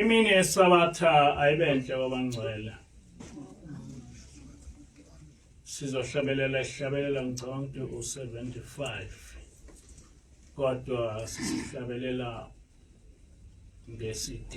Imini yeSabatha ayibenhle kwabangcwele. Sizohlabelela ihlabelela ngicabanga ukuthi u-75 kodwa sisihlabelela nge-CD.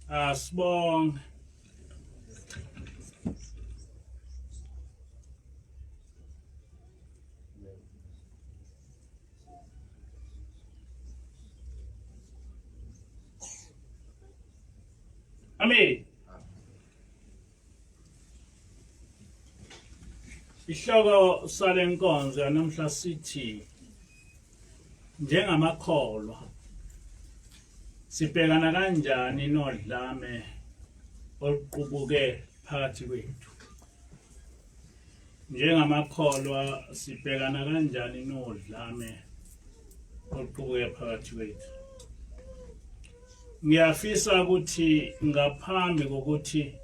Asibonge. Amen. Isihloko sale nkonzo yanamhla sithi njengamakholwa sibhekana kanjani nodlame oluqubuke phakathi kwethu. Njengamakholwa sibhekana kanjani nodlame oluqubuke phakathi kwethu. Ngiyafisa ukuthi ngaphambi kokuthi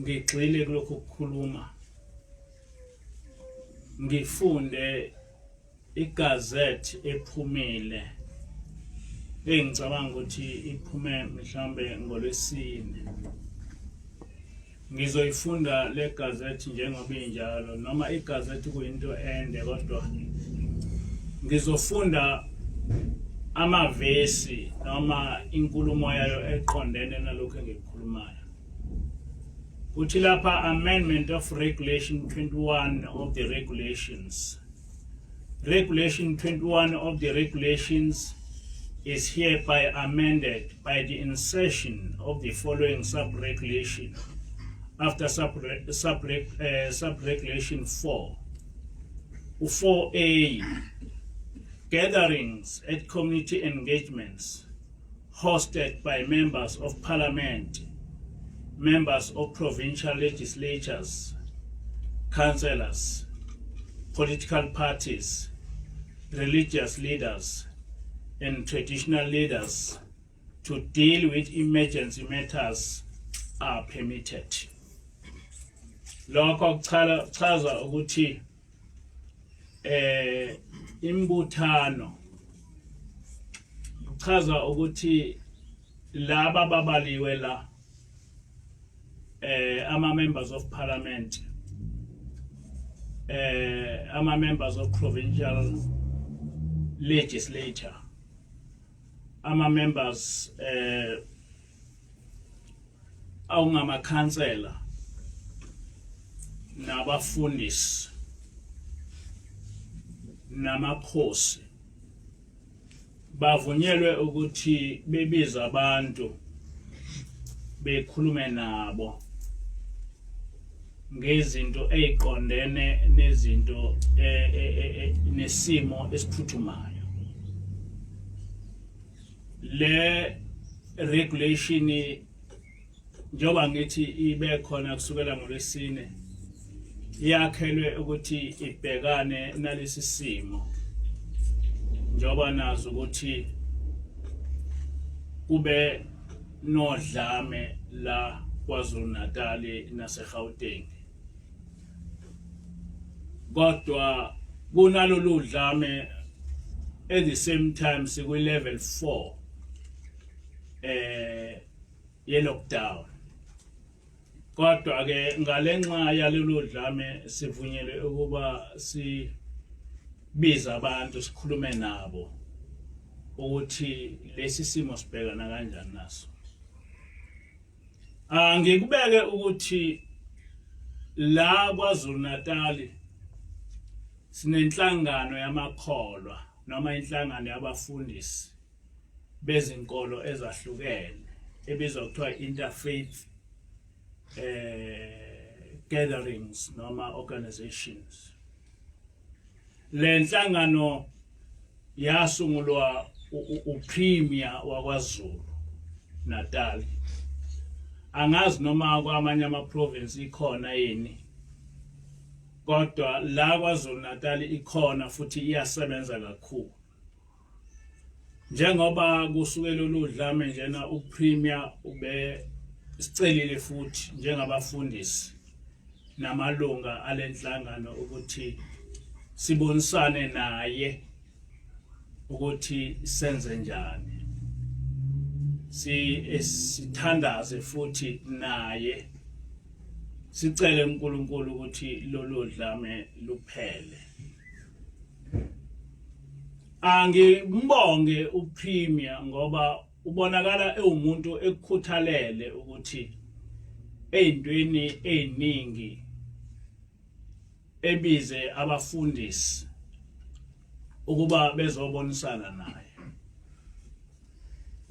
ngigxile kulokhu kukhuluma ngifunde igazette ephumile engicabanga ukuthi iphume mhlambe ngolwesine. Ngizoyifunda le gazette njengoba injalo noma igazette kuyinto ende kodwa ngizofunda amavesi noma inkulumo yayo eqondene nalokhu engikukhulumayo. Kuthi lapha amendment of regulation 21 of the regulations. Regulation 21 of the regulations is hereby amended by the insertion of the following sub-regulation after sub-regulation 4. 4A, gatherings at community engagements hosted by members of parliament, members of provincial legislatures, councillors, political parties, religious leaders, and traditional leaders to deal with emergency matters are permitted. Lokho kuchaza ukuthi imbuthano kuchaza ukuthi laba babaliwe la ama members of parliament, ama members of provincial legislature, ama members awungamakhansela nabafundisi namakhosi bavunyelwe ukuthi bebize abantu bekhulume nabo ngezinto eziqondene nezinto nesimo esiphuthumayo. Le regulation njengoba ngithi ibe khona kusukela ngolwesine yakhelwe ukuthi ibhekane nalesi simo njengoba nazi ukuthi kube nodlame la KwaZulu Natal naseGauteng, kodwa kunalolu dlame at the same time sikwi level 4 ye lockdown. Kodwa ke ngalenxa yalolu dlame sivunyelwe ukuba sibize Sibiza abantu sikhulume nabo ukuthi lesi simo sibhekana kanjani naso. Angikubeke ukuthi la KwaZulu Natal sinenhlangano yamakholwa noma inhlangano yabafundisi bezinkolo ezahlukene ebizwa kuthiwa interfaith gatherings noma organizations. Le nhlangano yasungulwa uPremier wakwaZulu Natal. Angazi noma kwamanye ama-province ikhona yini, kodwa la KwaZulu Natal ikhona futhi iyasebenza kakhulu. Njengoba kusuke lolu dlame njena, uPremier ube sicelile futhi njengabafundisi namalunga alenhlangano ukuthi sibonisane naye ukuthi senze njani, si sithandaze futhi naye, sicele uNkulunkulu ukuthi lolu dlame luphele. Angimbonge uPremier ngoba ubonakala ewumuntu ekukhuthalele ukuthi ey'ntweni ey'ningi ebize abafundisi ukuba bezobonisana naye.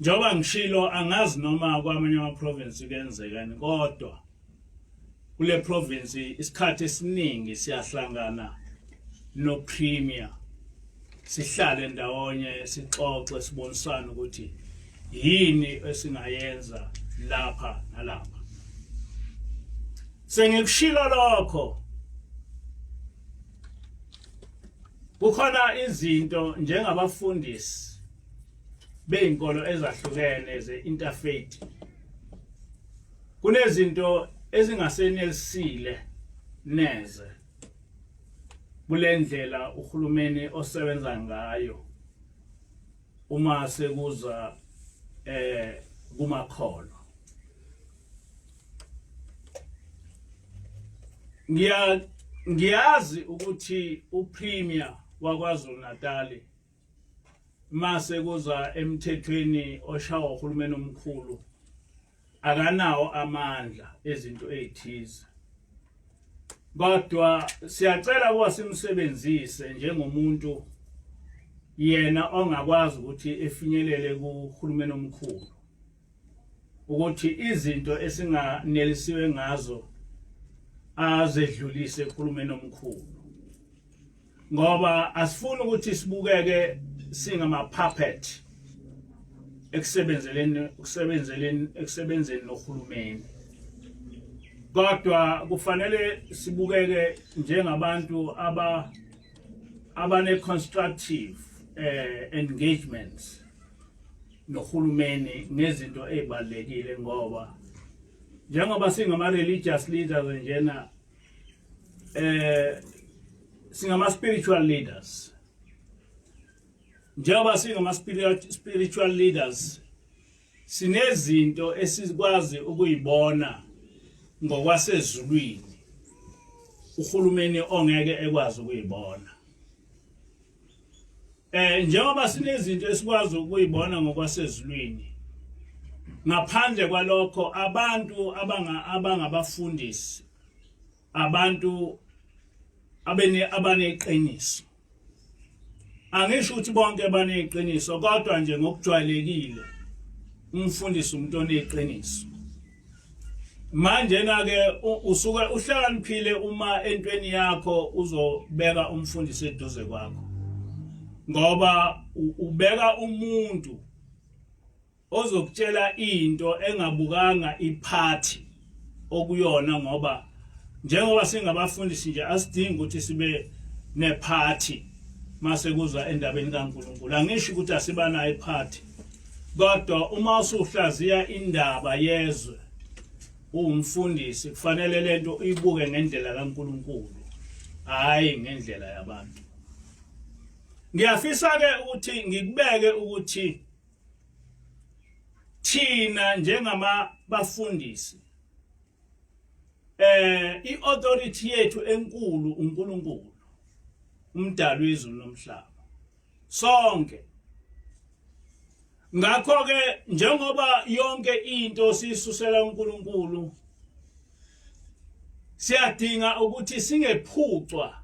Njengoba ngishilo, angazi noma kwamanye ama-province kuyenzekani, kodwa kule province isikhathi esiningi siyahlangana no premier, sihlale ndawonye, sixoxe, sibonisane ukuthi yini esingayenza lapha nalapha. Sengikushilo lokho, kukhona izinto njengabafundisi bezinkolo ezahlukene ze-interfaith, kunezinto ezingasenelisile neze kule ndlela uhulumeni osebenza ngayo uma sekuza kumakholo. Ngiyazi ukuthi uPremier wakwaZulu Natal mase kuza emthethweni oshawa uhulumeni omkhulu akanawo amandla ezinto ezithize, kodwa siyacela ukuba simsebenzise njengomuntu yena ongakwazi ukuthi efinyelele kuhulumeni omkhulu, ukuthi izinto esinganelisiwe ngazo azedlulise kuhulumeni omkhulu, ngoba asifuni ukuthi sibukeke singama puppet ekusebenzeleni ukusebenzeleni ekusebenzeni nohulumeni, kodwa kufanele sibukeke njengabantu abane constructive engagements nohulumeni ngezinto ezibalekile, ngoba njengoba singama religious leaders njena, singama spiritual leaders, njengoba singama spiritual leaders sinezinto esikwazi ukuyibona ngokwasezulwini uhulumeni ongeke ekwazi ukuyibona. Njengoba sinezinto esikwazi ukuyibona ngokwasezulwini, ngaphandle kwalokho abantu abangabafundisi, abantu abaneqiniso, angisho ukuthi bonke baneqiniso, kodwa nje ngokujwayelekile umfundisi umuntu oneqiniso. Manje na ke usuke uhlakaniphile uma entweni yakho uzobeka umfundisi eduze kwakho, ngoba ubeka umuntu ozokutshela into engabukanga iphathi okuyona, ngoba njengoba singabafundisi nje asidingi ukuthi sibe nephathi mase kuza endabeni kaNkuluNkulu. Angisho ukuthi asibanayo iphathi, kodwa uma usuhlaziya indaba yezwe uwumfundisi, kufanele lento uyibuke ngendlela kaNkuluNkulu, hayi ngendlela yabantu. Ngiyafisa ke ukuthi ngikubeke ukuthi thina njengama bafundisi iauthority yethu enkulu uNkulunkulu. Umdali wezulu nomhlaba. Sonke. Ngakho ke njengoba yonke into siyisusela uNkulunkulu siyadinga ukuthi singephucwa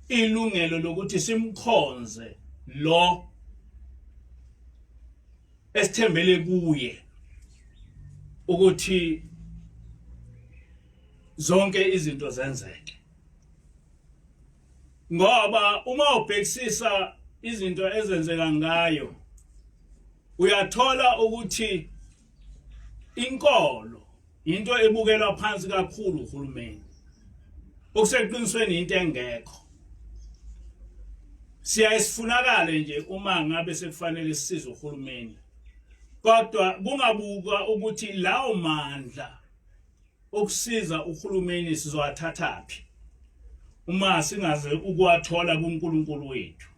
ilungelo lokuthi simkhonze lo esithembele kuye ukuthi zonke izinto zenzeke. Ngoba uma ubhekisisa izinto ezenzeka ngayo uyathola ukuthi inkolo into ebukelwa phansi kakhulu uhulumeni, okuseqinisweni into engekho. Siyayisifunakale nje uma ngabe sekufanele sisize uhulumeni, kodwa kungabukwa ukuthi lawo mandla okusiza uhulumeni sizowathathaphi uma singaze ukuwathola kuNkulunkulu wethu,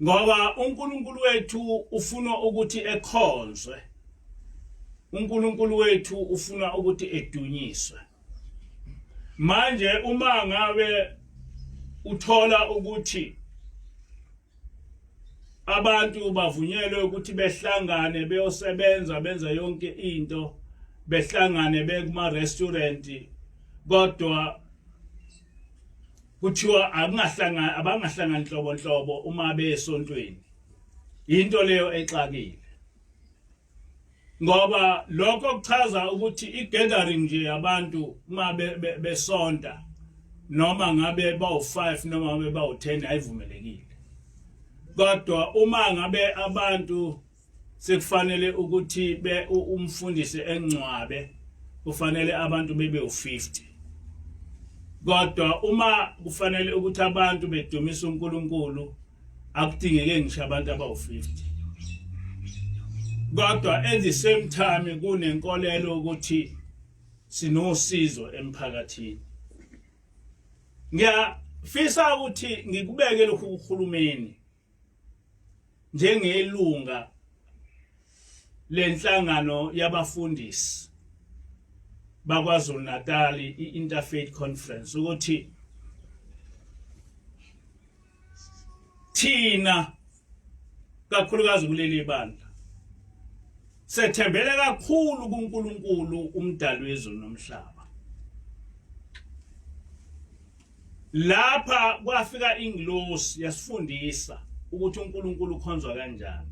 ngoba uNkulunkulu wethu ufuna ukuthi ekhonzwe, uNkulunkulu wethu ufuna ukuthi edunyiswe. Manje uma ngabe uthola ukuthi abantu bavunyelwe ukuthi behlangane beyosebenza benza yonke into, behlangane bekuma restaurant, kodwa kuthiwa akungahlangani, abangahlangani nhlobo nhlobo uma besontweni, into leyo exakile, ngoba lokho kuchaza ukuthi i-gathering nje yabantu uma besonta noma ngabe bawu-5 noma ngabe bawu-10 ayivumelekile. Kodwa uma ngabe abantu sekufanele ukuthi be umfundisi engcwabe kufanele abantu bebe u50, kodwa uma kufanele ukuthi abantu bedumise uNkulunkulu akudingeke ngisho abantu abawu-50. Kodwa at the same time kunenkolelo ukuthi sinosizo emphakathini. Ngiyafisa ukuthi ngikubeke lokhu kuhulumeni njengelunga lenhlangano yabafundisi bakwaZulu Natal, i-Interfaith Conference, ukuthi thina kakhulukazi kuleli bandla sethembele kakhulu kuNkulunkulu umdali wezulu nomhlaba. Lapha kwafika ingilosi yasifundisa ukuthi uNkulunkulu ukhonzwa kanjani.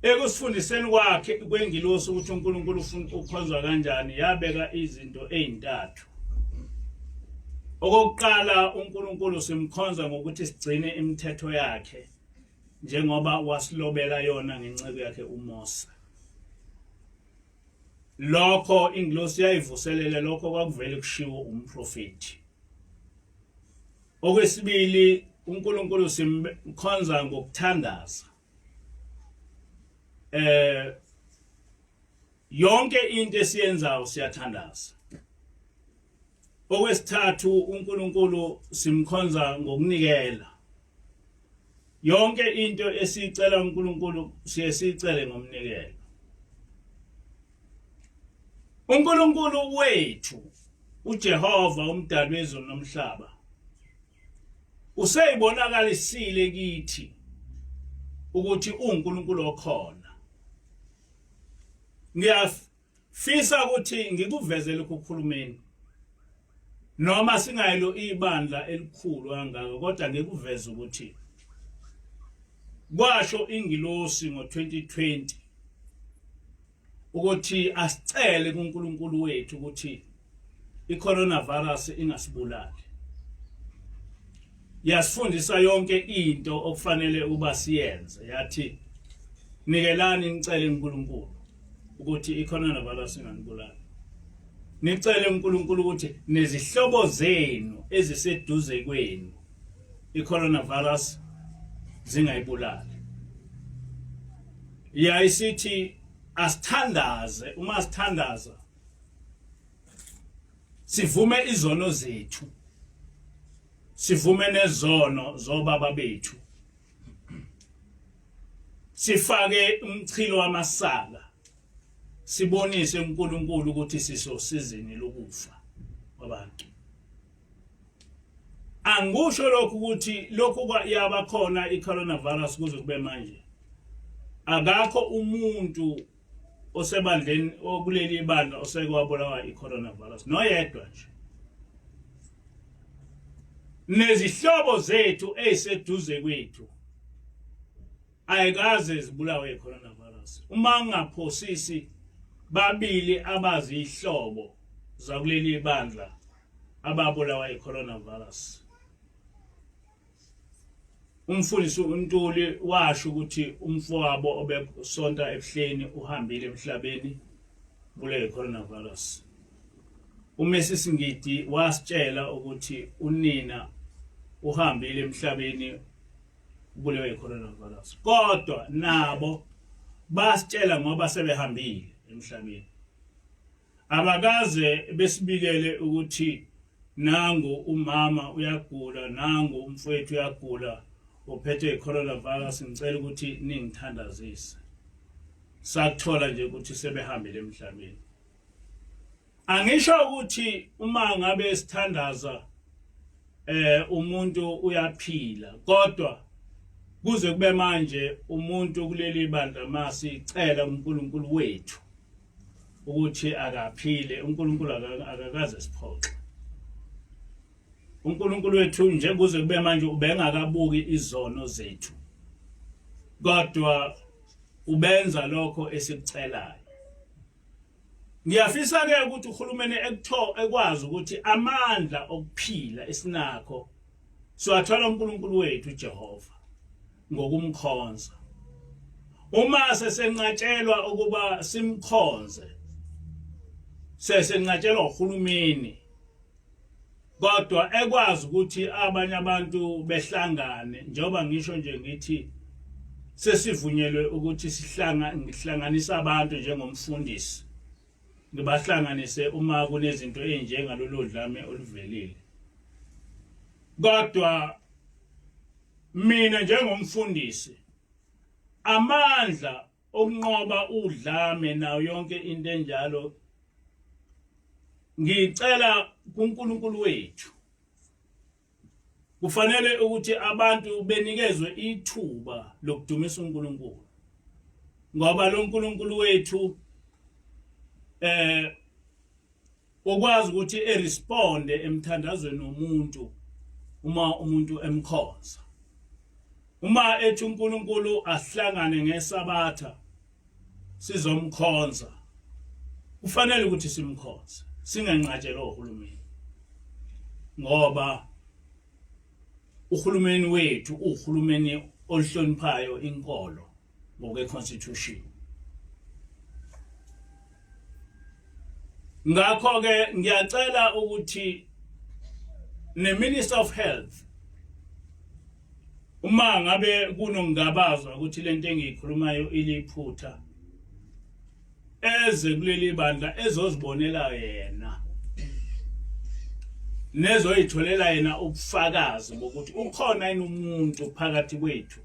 Ekusifundiseni kwakhe kwengilosi ukuthi uNkulunkulu ukhonzwa kanjani, yabeka izinto ezintathu. Okokuqala, uNkulunkulu simkhonza ngokuthi sigcine imithetho yakhe njengoba wasilobela yona ngenceku yakhe uMose. Lokho ingilosi yayivuselele lokho kwakuvele kushiwo umprofeti. Okwesibili, uNkulunkulu simkhonza ngokuthandaza. Yonke into esiyenzayo siyathandaza. Okwesithathu, uNkulunkulu simkhonza ngokunikela. Yonke into esiyicela uNkulunkulu siye siyicele ngomnikelo. uNkulunkulu wethu uJehova umdali wezulu nomhlaba useyibonakalisile kithi ukuthi uNkulunkulu okhona. Ngiyafisa ukuthi ngikuvezele ukukhulumeni noma singayilo ibandla elikhulu kangaka, kodwa ngikuveze ukuthi kwasho ingilosi ngo-2020 ukuthi asicele kuNkulunkulu wethu ukuthi i-coronavirus ingasibulali. Yasifundisa yonke into okufanele ukuba siyenze, yathi nikelani nicele uNkulunkulu ukuthi i-coronavirus inganibulali, nicele uNkulunkulu ukuthi nezihlobo zenu eziseduze kwenu i-coronavirus zingayibulali. Yayisithi asithandaze, uma sithandaza sivume izono zethu, sivume nezono zobaba bethu, sifake umchilo wamasaka, sibonise uNkulunkulu ukuthi sisosizini lokufa kwabantu. Angikusho lokhu ukuthi lokhu yaba khona i-coronavirus kuze kube manje akakho umuntu osebandleni okuleli ibandla oseke wabulawa i-coronavirus noyedwa nje. Nezihlobo zethu eziseduze kwethu ayikaze zibulawe i-coronavirus. Uma ngingaphosisi babili abazihlobo zakuleli bandla ababulawa i-coronavirus. Umfundisi uNtuli washo ukuthi umfowabo obesonta ebuhleni uhambile emhlabeni bulewe i-coronavirus. UMrs Ngidi wasitshela ukuthi unina uhambile emhlabeni ubulewe i-coronavirus. Kodwa nabo basitshela ngoba sebehambile emhlabeni. Abakaze besibikele ukuthi nangu umama uyagula, nangu umfowethu uyagula, uphethwe i-coronavirus, ngicela ukuthi ningithandazise. Sakuthola nje ukuthi sebehambile emhlabeni. Angisho ukuthi uma ngabe sithandaza eh umuntu uyaphila kodwa kuze kube manje umuntu kuleli bandla masicela uNkulunkulu wethu ukuthi akaphile uNkulunkulu akakaze siphoxe uNkulunkulu wethu nje kuze kube manje ubengakabuki izono zethu kodwa ubenza lokho esikucelayo. Ngiyafisa ke ukuthi uhulumeni ekutho ekwazi ukuthi amandla okuphila esinakho siwathola uNkulunkulu wethu uJehova ngokumkhonza. Uma sesenqatshelwa ukuba simkhonze sesenqatshelwa uhulumeni kodwa ekwazi ukuthi abanye abantu behlangane njengoba ngisho nje ngithi sesivunyelwe ukuthi sihlanga ngihlanganisa abantu njengomfundisi ngibahlanganise uma kunezinto ezinjengalolu dlame oluvelile kodwa mina njengomfundisi amandla okunqoba udlame nayo yonke into enjalo ngicela kuNkulunkulu wethu kufanele ukuthi abantu benikezwe ithuba lokudumisa uNkulunkulu ngoba lo nkulunkulu wethu eh ukwazi ukuthi eresponde emthandazweni womuntu uma umuntu emkhonza uma ethi uNkulunkulu asihlangane ngesabatha sizomkhonza kufanele ukuthi simkhonze singanqatshelwa uhulumeni ngoba uhulumeni wethu uhulumeni olihloniphayo inkolo ngokwe-constitution. Ngakho-ke ngiyacela ukuthi ne-Minister of Health uma ngabe kunokungabaza ukuthi lento engiyikhulumayo iliphutha eze kuleli bandla ezozibonela yena nezoyitholela yena ubufakazi bokuthi ukhona yini umuntu phakathi kwethu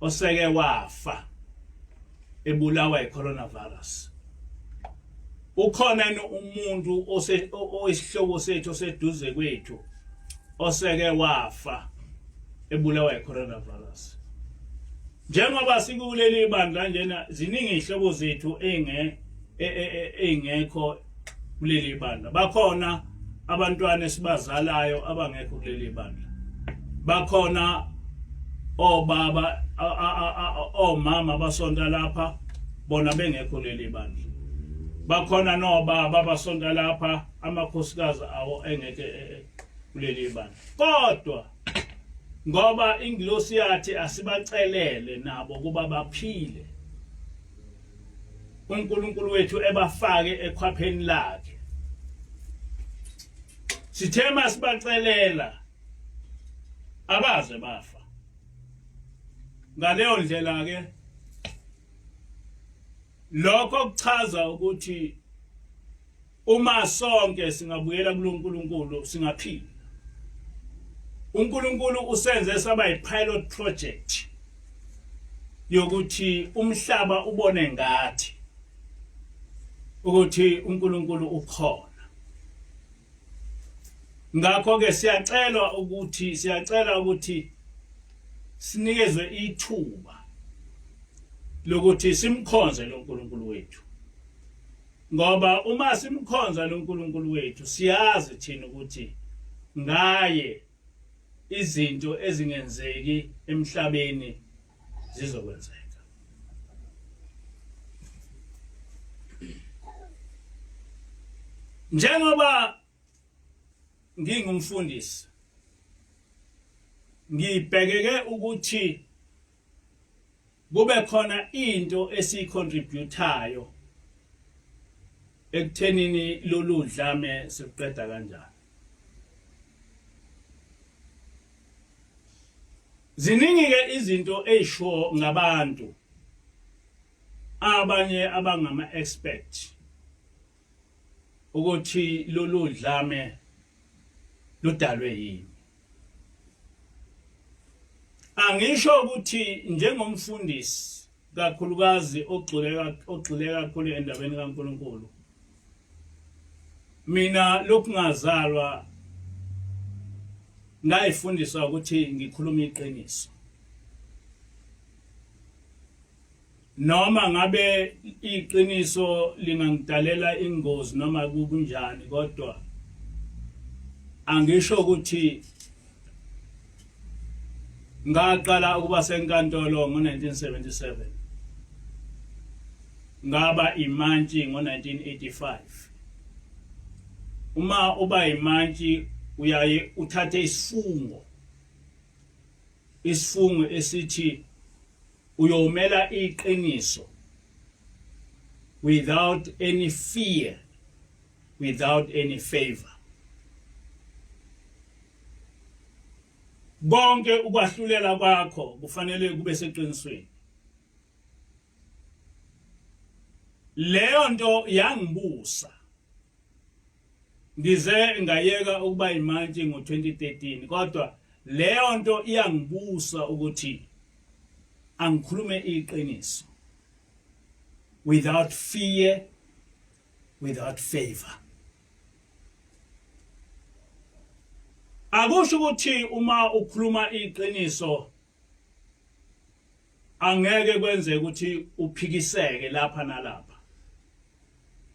oseke wafa ebulawa i-coronavirus ukhona yini umuntu oyisihlobo sethu oseduze kwethu oseke wafa ebulawa i-coronavirus njengoba sikuleli bandla njena ziningi izihlobo zethu enge e, e, e, ey'ngekho kuleli bandla bakhona abantwana esibazalayo abangekho kuleli bandla bakhona obaba omama abasonta lapha bona bengekho kuleli bandla bakhona nobaba abasonta lapha amakhosikazi awo engeke kuleli bandla kodwa ngoba ingilosi yathi asibacelele nabo kuba baphile uNkulunkulu wethu ebafake ekhwapheni lakhe sithe masibacelela abaze bafa ngaleyo ndlela ke lokho kuchaza ukuthi Uma sonke singabuyela kuloNkulunkulu singaphila. uNkulunkulu usenze saba yi-pilot project yokuthi umhlaba ubone ngathi ukuthi uNkulunkulu ukhona. Ngakho ke siyacelwa ukuthi siyacela ukuthi sinikezwe ithuba lokuthi simkhonze lo nkulunkulu wethu, ngoba uma simkhonza lo nkulunkulu wethu siyazi thina ukuthi ngaye izinto ezingenzeki emhlabeni zizokwenzeka. Njengoba ngingumfundisi ngibhekeke ukuthi kube khona into esiyicontributayo ekuthenini lolu dlame siqeda kanjani. Ziningi ke izinto ezisho ngabantu abanye abangama expert ukuthi lolu dlame ludalwe yini. Angisho ukuthi njengomfundisi kakhulukazi ogxile ogxile kakhulu endabeni kaNkulunkulu, mina lokhu ngazalwa ngayifundiswa ukuthi ngikhuluma iqiniso, noma ngabe iqiniso lingangidalela ingozi noma kunjani, kodwa angisho ukuthi ngaqala ukuba senkantolo ngo-1977, ngaba imantshi ngo-1985. Uma uba imantshi uyaye uthathe isifungo, isifungo esithi uyomela iqiniso without any fear, without any favor. Konke ukwahlulela kwakho kufanele kube seqinisweni. Leyo nto yangibusa ngize ngayeka ukuba imantshi ngo-2013, kodwa leyo nto iyangibusa ukuthi angikhulume iqiniso without fear, without favor. Akusho ukuthi uma ukhuluma iqiniso angeke kwenzeke ukuthi uphikiseke lapha nalapha,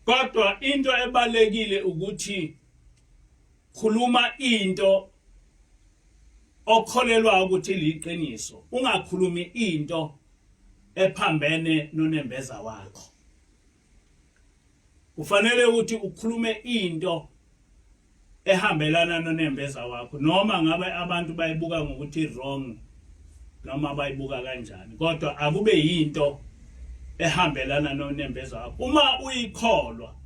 kodwa into ebalekile ukuthi khuluma into okholelwa ukuthi liqiniso, ungakhulumi into ephambene nonembeza wakho. Kufanele ukuthi ukhulume into ehambelana nonembeza wakho, noma ngabe abantu bayibuka ngokuthi wrong noma bayibuka kanjani, kodwa akube yinto ehambelana nonembeza wakho. Uma uyikholwa,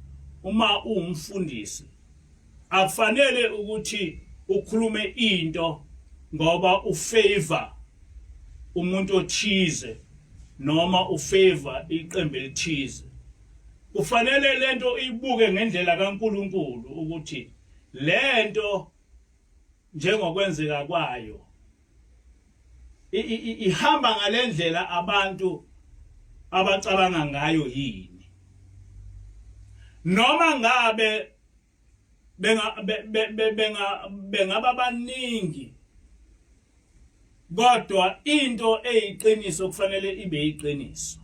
uma uwumfundisi, akufanele ukuthi ukhulume into ngoba ufavor umuntu othize noma ufavor iqembu elithize. Kufanele lento ibuke ngendlela kaNkuluNkulu ukuthi lento njengokwenzeka kwayo ihamba ngalendlela abantu abacabanga ngayo yini, noma ngabe benga benga bengaba baningi, kodwa into eyiqiniso kufanele ibe iqiniso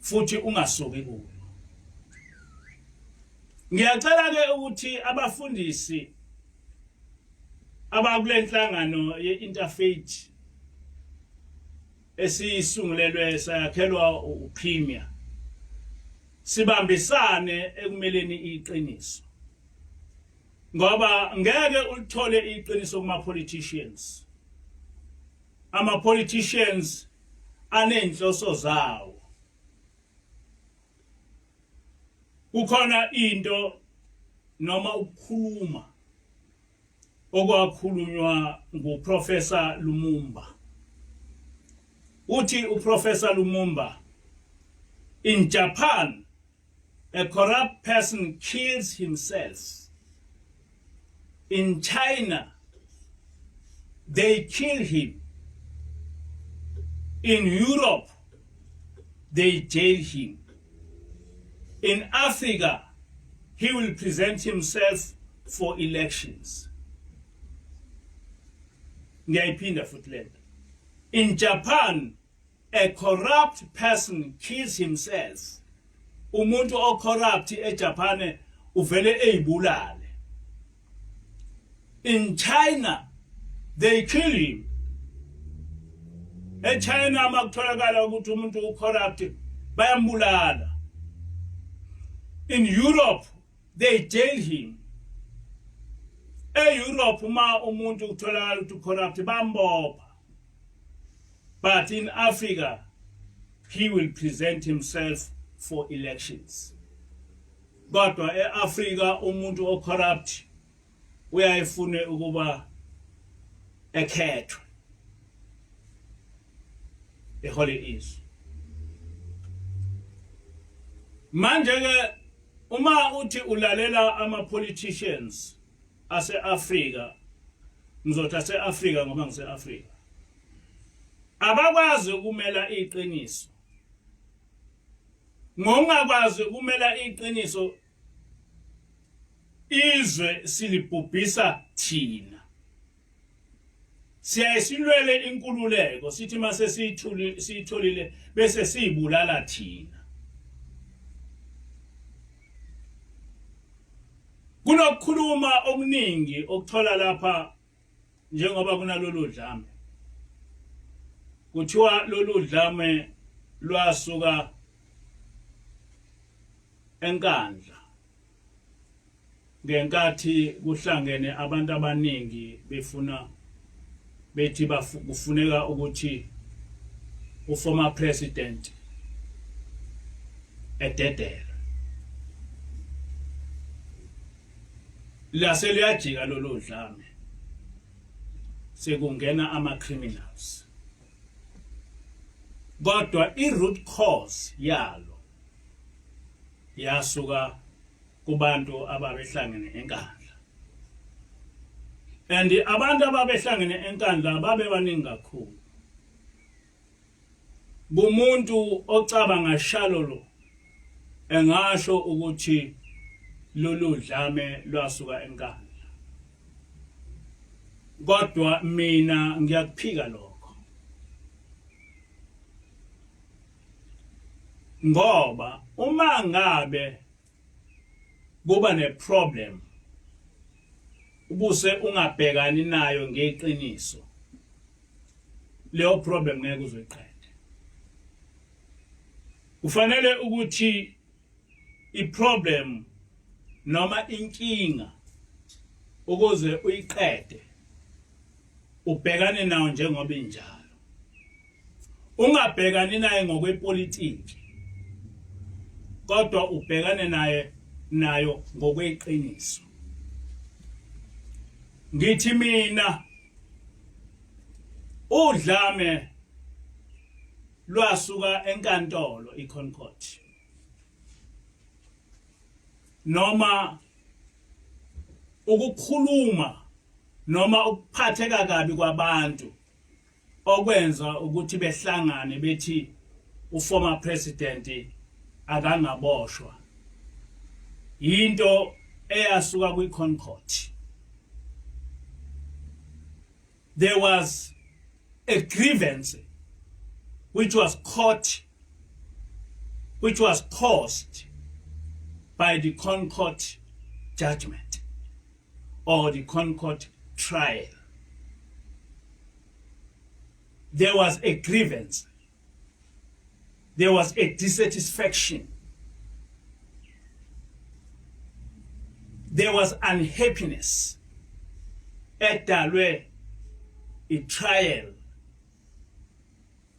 futhi ungasuki kuyo. Ngiyacela ke ukuthi abafundisi abakule nhlangano ye-interfaith esiyisungulelwe sayakhelwa uPremier sibambisane ekumeleni iqiniso, ngoba ngeke ulithole iqiniso kuma politicians. Ama politicians anenhloso zawo. Kukhona into noma ukukhuluma okwakhulunywa nguProfessor Lumumba. Uthi uProfessor Lumumba, in Japan a corrupt person kills himself. In China they kill him. In Europe they jail him. In Africa he will present himself for elections. Ngiyayiphinda futhi lento. In Japan, a corrupt person kills himself. Umuntu ocorrupt eJapan uvele eyibulale. In China, they kill him. EChina makutholakala ukuthi umuntu ucorrupt bayambulala. In Europe, they jail him. E-Europe uma umuntu kutholakala ukuthi ucorrupt bambopha. But in Africa, he will present himself for elections. Kodwa e-Afrika umuntu ocorrupt uyayifune ukuba ekhethwe ehole izwe. Manje ke uma uthi ulalela ama politicians ase-Afrika, ngizothi ase-Afrika ngoba ngise-Afrika, abakwazi ukumela iqiniso. Ngokungakwazi ukumela iqiniso, izwe silibhubhisa thina. Siyaye silwele inkululeko, sithi mase siyitholile bese siyibulala thina. Kunokukhuluma okuningi okuthola lapha njengoba kunalolu dlame. Kuthiwa lolu dlame lwasuka eNkandla ngenkathi kuhlangene abantu abaningi befuna bethi kufuneka ukuthi uformer president ededelwe. Lase luyajika lolu dlame, sekungena ama criminals, kodwa i root cause yalo yasuka kubantu ababehlangene eNkandla. And abantu ababehlangene eNkandla babebaningi kakhulu. Kumuntu ocabanga shalolo engasho ukuthi lolu dlame lwasuka eNkandla, kodwa mina ngiyakuphika lokho, ngoba uma ngabe kuba neproblem ubuse ungabhekani nayo ngeqiniso, leyo problem ngeke uzoyiqede. Kufanele ukuthi iproblem noma inkinga ukuze uyiqede ubhekane nayo njengoba injalo, ungabhekani naye ngokwepolitiki, kodwa ubhekane naye nayo ngokweqiniso. Ngithi mina udlame lwasuka enkantolo iConcord noma ukukhuluma noma ukuphatheka kabi kwabantu okwenza ukuthi behlangane bethi uformer president akangaboshwa, into eyasuka kwi-Concord. There was a grievance which was caught, which was caused by the Concord judgment or the Concord trial. There was a grievance. There was a dissatisfaction. There was unhappiness edalwe i-trial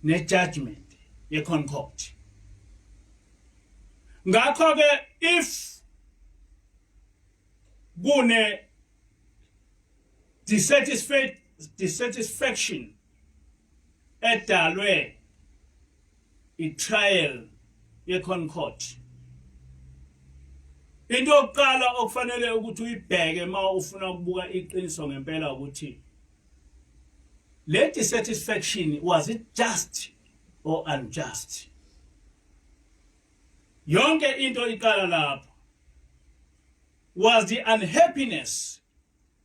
ne-judgment ye-Concord. Ngakho-ke if kune dissatisfaction edalwe i-trial ye-Concord, into yokuqala okufanele ukuthi uyibheke uma ufuna ukubuka iqiniso ngempela ukuthi le dissatisfaction, was it just or unjust? Yonke into iqala lapho. Was the unhappiness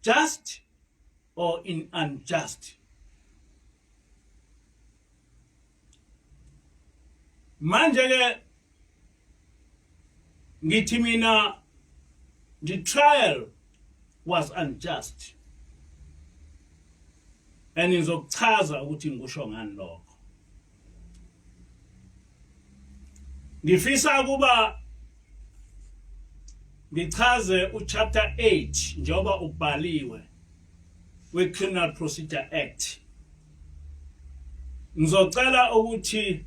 just or in unjust? Manje ke ngithi mina the trial was unjust, and ngizokuchaza ukuthi ngikusho ngani lokho. Ngifisa ukuba ngichaze uchapter 8 njengoba ubhaliwe we-Criminal Procedure Act. Ngizocela ukuthi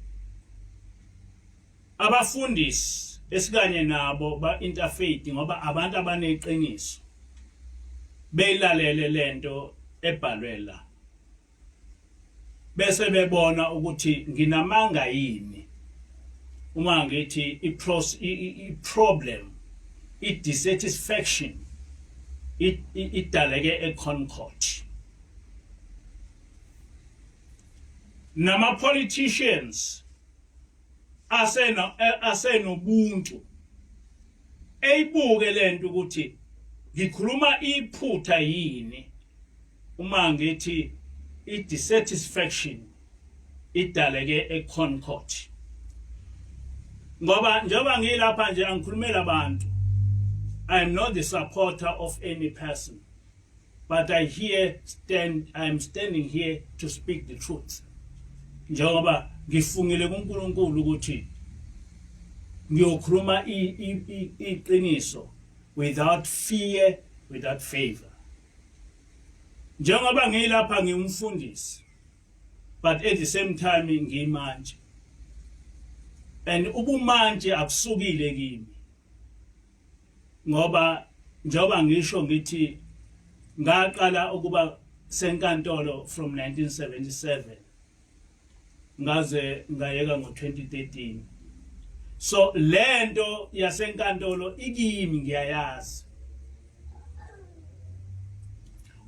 abafundisi esikanye nabo ba-interfaith, ngoba abantu abaneqiniso, beyilalele lento ebhalwe la bese bebona ukuthi nginamanga yini uma ngithi i-problem, i-dissatisfaction idaleke e-Concourt. Nama politicians asenobuntu eyibuke lento ukuthi ngikhuluma iphutha yini uma ngithi i-dissatisfaction idaleke e-Concourt, ngoba njengoba ngilapha nje angikhulumela abantu. I am not the supporter of any person, but I am standing here to speak the truth, njengoba ngifungile kuNkulunkulu ukuthi ngiyokhuluma iqiniso without fear, without favor. Njengoba ngilapha ngingumfundisi, but at the same time ngimanje, and ubumanje akusukile kimi, ngoba njengoba ngisho ngithi ngaqala ukuba senkantolo from 1977 ngaze ngayeka ngo-2013, so lento yasenkantolo ikimi, ngiyayazi.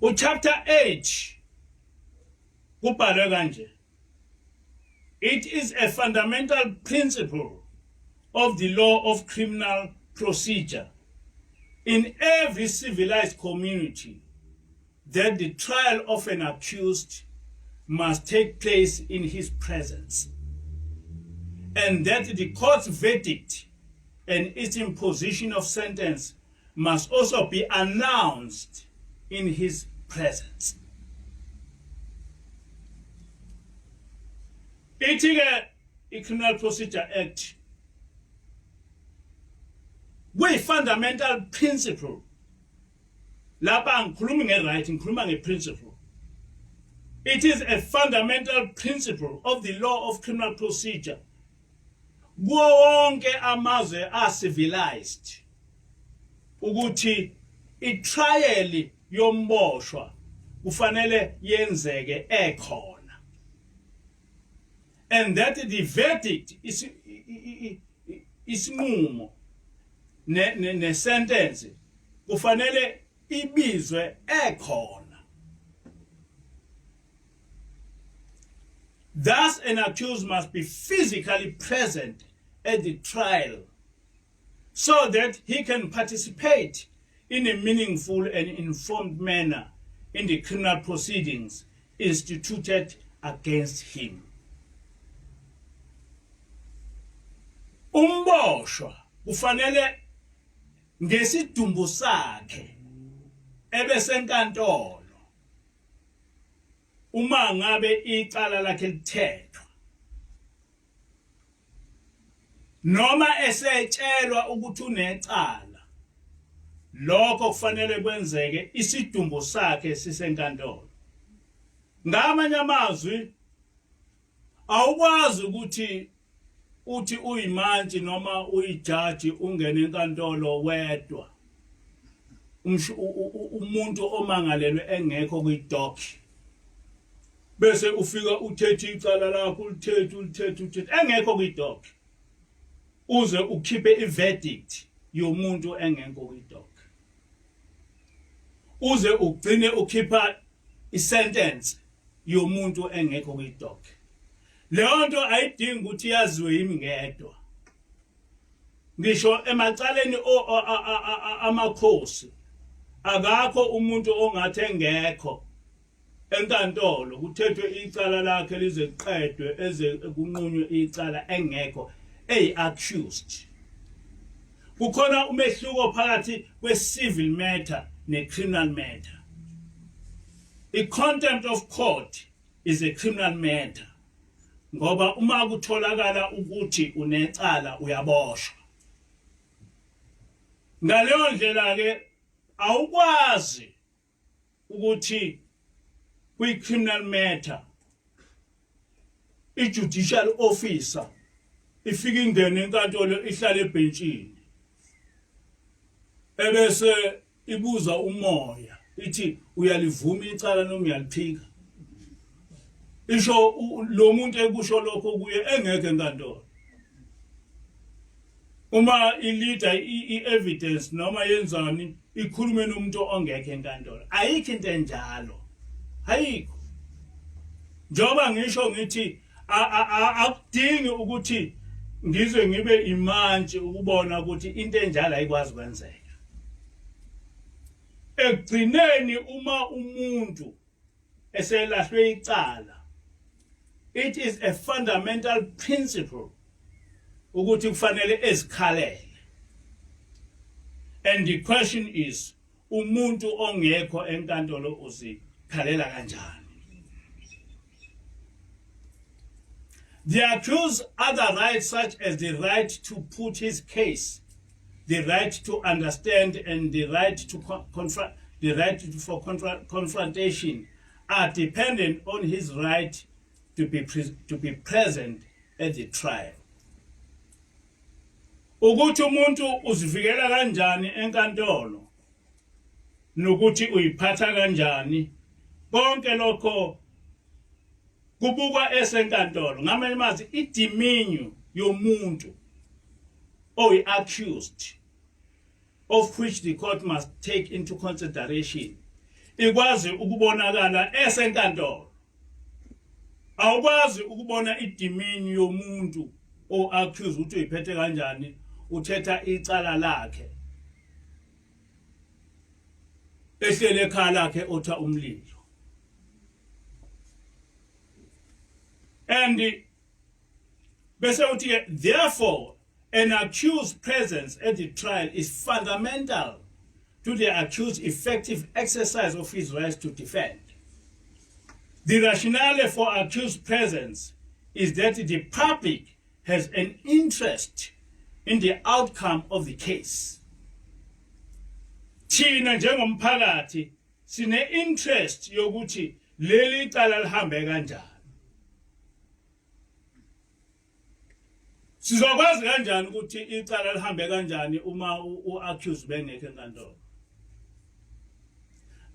Uchapter 8 kubhalwe kanje: "It is a fundamental principle of the law of criminal procedure in every civilized community that the trial of an accused must take place in his presence and that the court's verdict and its imposition of sentence must also be announced in his presence." Ithi ke i-Criminal Procedure Act kuyi-fundamental principle. Lapha angikhulumi nge-right, ngikhuluma nge-principle. It is a fundamental principle of the law of criminal procedure kuwo wonke amazwe a-civilized ukuthi i-trial yomboshwa kufanele yenzeke ekhona and that the verdict, isinqumo ne sentence, kufanele ibizwe ekhona. Thus, an accused must be physically present at the trial so that he can participate in a meaningful and informed manner in the criminal proceedings instituted against him. Umboshwa kufanele ngesidumbu sakhe ebesenkantolo uma ngabe icala lakhe lithethwa noma esetshelwa ukuthi unecala. Lokho kufanele kwenzeke isidumbu sakhe sisenkantolo. Ngamanye amazwi, awukwazi ukuthi uthi uyimantshi noma uyijaji ungene enkantolo wedwa, umuntu omangalelwe engekho kwidock, bese ufika uthethe icala lakho, ulithethe, ulithethe, ulithethe engekho kwidock, uze ukhiphe iverdict yomuntu engekho kwidock, uze ugcine ukhipha isentence yomuntu engekho kwidock. Leyo nto ayidingi ukuthi yaziwe yimi ngedwa. Ngisho emacaleni amakhosi akakho umuntu ongathi engekho enkantolo kuthethwe icala lakhe lize kuqedwe eze kunqunywe icala engekho eyi-accused. Kukhona umehluko phakathi kwe-civil matter ne-criminal matter. I-contempt of court is a criminal matter ngoba uma kutholakala ukuthi unecala uyaboshwa. Ngaleyo ndlela ke awukwazi ukuthi kwi-criminal matter i-judicial officer ifike ingene enkantolo ihlale ebhentshini ebese ibuza umoya ithi uyalivuma icala noma uyaliphika. Isho lo muntu ekusho lokho kuye engekho enkantolo. Uma ilida i-evidence noma yenzani ikhulume nomuntu ongekho enkantolo. Ayikho into enjalo, ayikho. Njengoba ngisho ngithi akudingi ukuthi ngize ngibe imantshi ukubona ukuthi into enjalo ayikwazi kwenzeka. Ekugcineni uma umuntu eselahlwe icala, it is a fundamental principle ukuthi kufanele ezikhalele. And the question is, umuntu ongekho enkantolo uzikhalela kanjani? The accused other rights such as the right to put his case, the right to understand and the right to confront, the right for confrontation are dependent on his right to be present at the trial. Ukuthi umuntu uzivikela kanjani enkantolo nokuthi uyiphatha kanjani, konke lokho kubukwa esenkantolo. Ngamanye amazwi, i-demeanor yomuntu oyi-accused, of which the court must take into consideration, ikwazi ukubonakala esenkantolo. Awukwazi ukubona i-demeanor yomuntu o-accused ukuthi uyiphethe kanjani uthetha icala lakhe ehlele ekhaya lakhe otha umlilo. And bese uthi ke, therefore an accused presence at the trial is fundamental to the accused effective exercise of his rights to defend. The rationale for accused presence is that the public has an interest in the outcome of the case. Thina njengomphakathi sine interest yokuthi leli icala lihambe kanjani. Sizokwazi kanjani ukuthi icala lihambe kanjani uma u-accused bengekho enkantolo?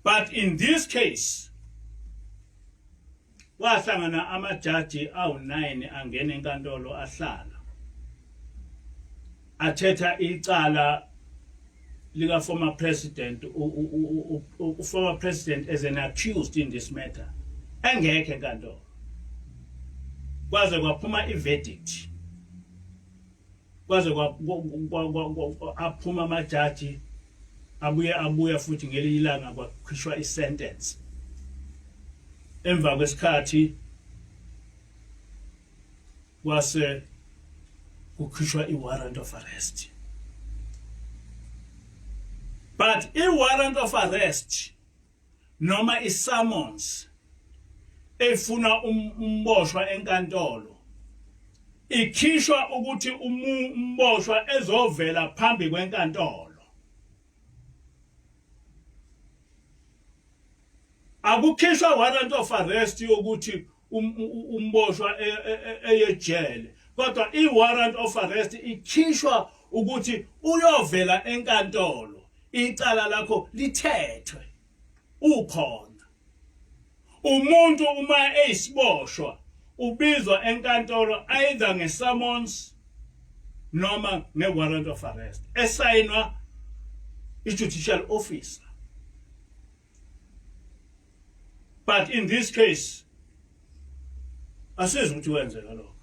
But in this case kwahlangana amajaji awu-9 angena enkantolo ahlala athetha icala lika former president, u former president as an accused in this matter engekho enkantolo, kwaze kwaphuma i-verdict, kwaze aphuma amajaji abuye abuya futhi ngelinye ilanga kwakhishwa i-sentence. Emva kwesikhathi kwase kukhishwa i-warrant of arrest, but i-warrant of arrest noma i-summons efuna umboshwa enkantolo ikhishwa ukuthi umboshwa ezovela phambi kwenkantolo. Akukhishwa warrant of arrest yokuthi umboshwa eyejele, kodwa i-warrant of arrest ikhishwa ukuthi uyovela enkantolo, icala lakho lithethwe ukhona. Umuntu uma eyisiboshwa ubizwa enkantolo either nge-summons noma nge-warrant of arrest esayinwa i-judicial officer. But in this case asizi ukuthi wenzeka lokho.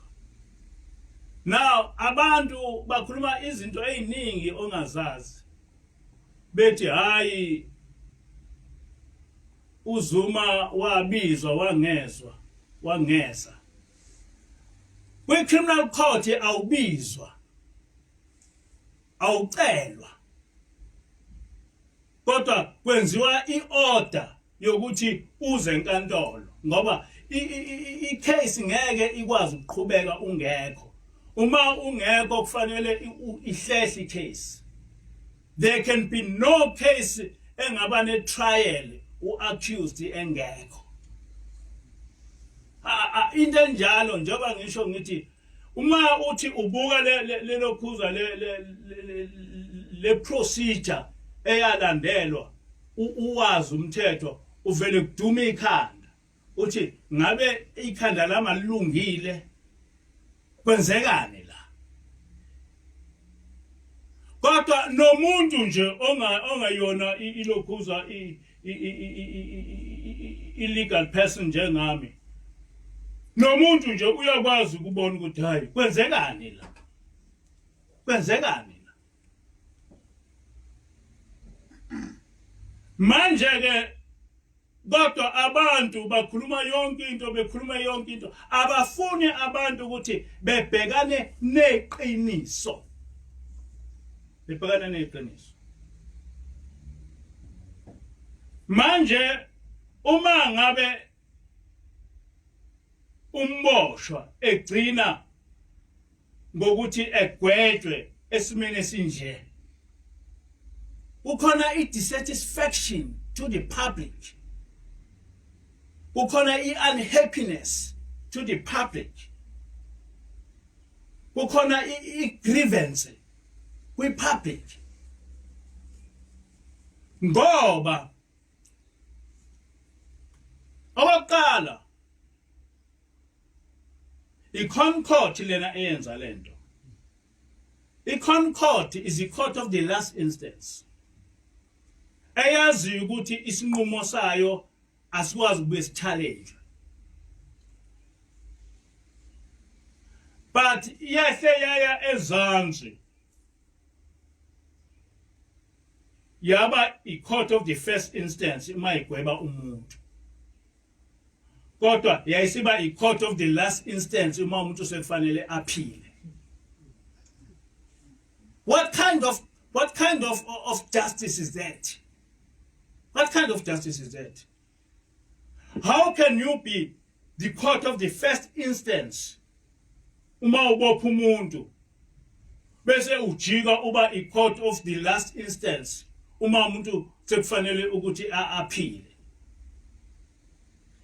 Now abantu bakhuluma izinto eziningi ongazazi. Bethi hayi, uZuma wabizwa wangezwa wangeza. Kwi criminal court awubizwa, awucelwa, kodwa kwenziwa iorder yokuthi uze enkantolo, ngoba i-case ngeke ikwazi ukuqhubeka ungekho. Uma ungekho, kufanele ihlehle icase. There can be no case engaba ne trial uaccused engekho. Into enjalo, njengoba ngisho ngithi, uma uthi ubuka lelokhuza le procedure eyalandelwa, uwazi umthetho, uvele kuduma ikhanda, uthi ngabe ikhanda lami alilungile, kwenzekani la? Kodwa nomuntu nje ongayona ilokhuza i-legal person njengami, nomuntu nje uyakwazi ukubona ukuthi hayi, kwenzekani la, kwenzekani la? Manje ke kodwa abantu bakhuluma yonke into, bekhuluma yonke into. Abafuni abantu ukuthi bebhekane neqiniso, bebhekane neqiniso. Manje uma ngabe umboshwa egcina ngokuthi egwetshwe esimeni esinje, kukhona i-dissatisfaction to the public, kukhona i-unhappiness to the public, kukhona i-grievance kwi-public, ngoba okokuqala i-ConCourt lena eyenza lento. I-ConCourt is the court of the last instance, eyaziyo ukuthi isinqumo sayo asikwazi ukubuye si-challenge, but yehle yaya ezansi, yaba i-court of the first instance uma igweba umuntu, kodwa yayisiba i-court of the last instance uma umuntu sekufanele aphile. What kind of justice is that? What kind of justice is that? How can you be the court of the first instance uma ubopha umuntu, bese ujika uba i-court of the last instance uma umuntu sekufanele ukuthi aphile?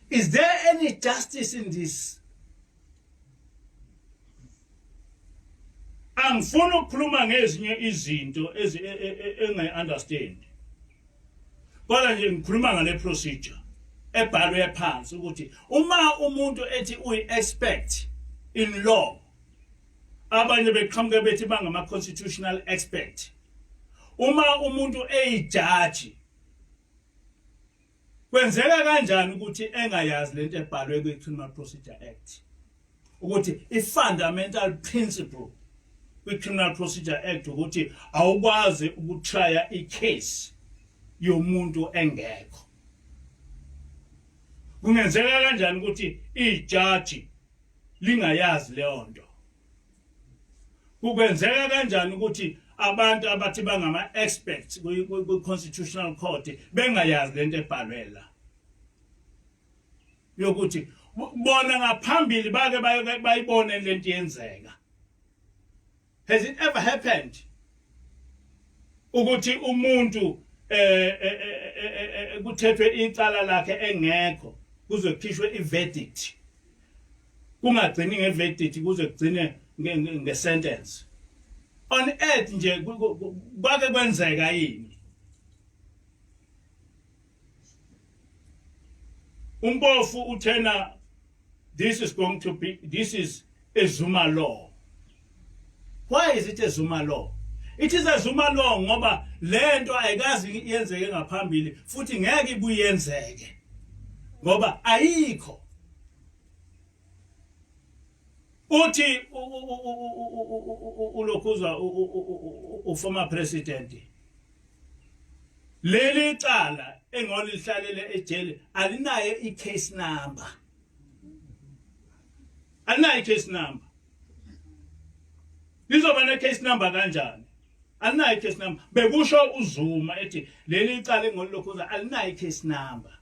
Is there any justice in this? Angifuni ukukhuluma ngezinye izinto engayi-understand, kodwa nje ngikhuluma ngale procedure ebhalwe phansi, ukuthi uma umuntu ethi uyi-expert in law, abanye beqhamuke bethi bangama-constitutional expert, uma umuntu eyijaji, kwenzeka kanjani ukuthi engayazi lento ebhalwe kwi-Criminal Procedure Act, ukuthi i-fundamental principle kwi-Criminal Procedure Act ukuthi awukwazi ukutrya i-case yomuntu engekho? Kungenzeka kanjani ukuthi ijaji lingayazi leyo nto? Kukwenzeka kanjani ukuthi abantu abathi bangama experts kwi-constitutional court bengayazi lento ebhalwe la, yokuthi bona ngaphambili bake bayibone lento yenzeka? Has it ever happened ukuthi umuntu kuthethwe icala lakhe engekho, kuze kukhishwe i-verdict, kungagcini nge-verdict, kuze kugcine nge-sentence? On earth nje, kwake kwenzeka yini? UMpofu uthena this is going to be this is a Zuma law. Why is it a Zuma law? It is a Zuma law ngoba lento ayikazi yenzeke ngaphambili, futhi ngeke ibuye yenzeke ngoba ayikho. Uthi ulokhuzwa uformer president, leli cala engolihlalele ejele alinayo i-case number, alinayo i-case number. Lizoba ne-case number kanjani? Alinayo i-case number. Bekusho uZuma ethi leli cala engolilokhuza alinayo i-case number.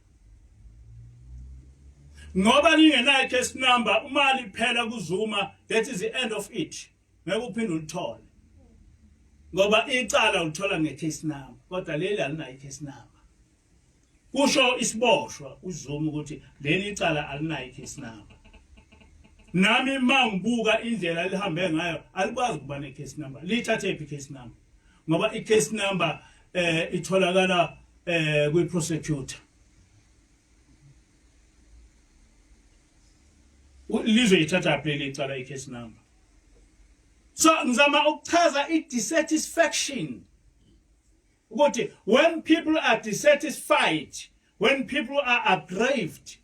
Ngoba lingenayo i-case number, uma liphela kuZuma, that is the end of it, ngeke uphinde ulithole, ngoba icala ulithola nge-case number, kodwa leli alinayo i-case number. Kusho isiboshwa uZuma ukuthi leli icala alinayo i-case number. Nami mangibuka indlela lihambe ngayo, alikwazi ukuba ne-case number. Lithathe phi i-case number? Ngoba i-case number itholakala kwi-prosecutor. Lizoyithatha phi leli icala i-case number? So ngizama ukuchaza i-dissatisfaction, ukuthi when people are dissatisfied, when people are aggrieved,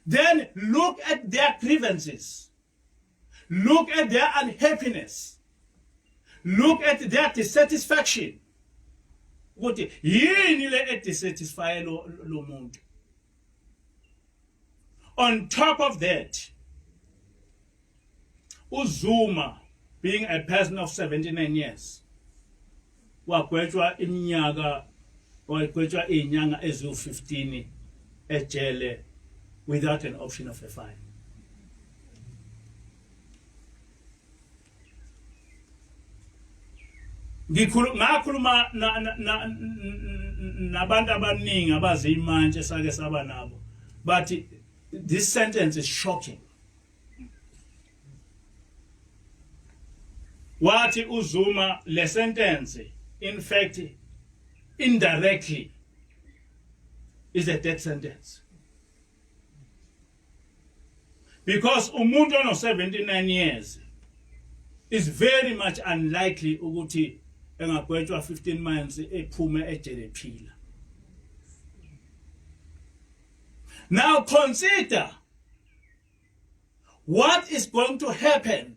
then look at their grievances, look at their unhappiness, look at their dissatisfaction, ukuthi yini le edissatisfy lo muntu. On top of that, uZuma, being a person of 79 years, wagwetshwa iminyaka, wagwetshwa izinyanga eziwu-15 ejele without an option of a fine. Ngikhuluma, ngakhuluma nabantu abaningi abazimantshi sake saba nabo, bathi this sentence is shocking. Wathi uZuma le sentence, in fact, indirectly is a death sentence, because umuntu ono 79 years is very much unlikely ukuthi engagwetshwa 15 months ephume ejele ephila. Now consider what is going to happen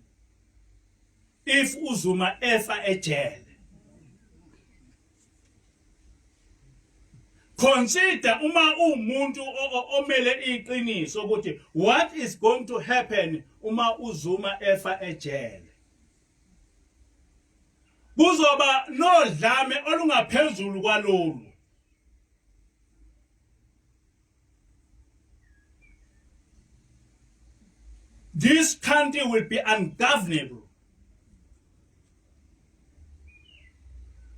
if uZuma efa ejele. Consider, uma umuntu omele iqiniso, ukuthi what is going to happen uma uZuma efa ejele. Kuzoba nodlame olungaphezulu kwalolu. This country will be ungovernable.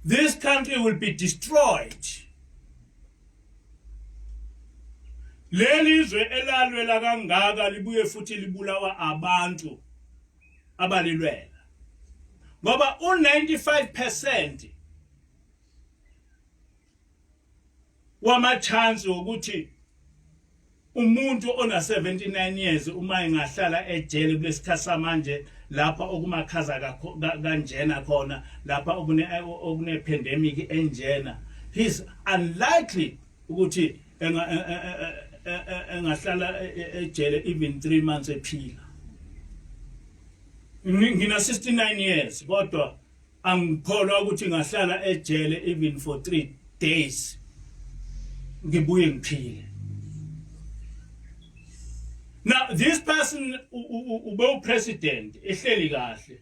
This country will be destroyed. Leli zwe elalwela kangaka libuye futhi libulawa abantu abalilwela, ngoba u95% wama chance wokuthi umuntu ona 79 years uma engahlala ejele kulesikhathi samanje, lapha okumakhaza kanjena khona, lapha okune pandemic enjena, he's unlikely ukuthi engahlala ejele even 3 months ephila. Ngina 69 years, kodwa angikholwa ukuthi ngahlala ejele even for 3 days ngibuye ngiphile. Now this person ube upresident ehleli kahle,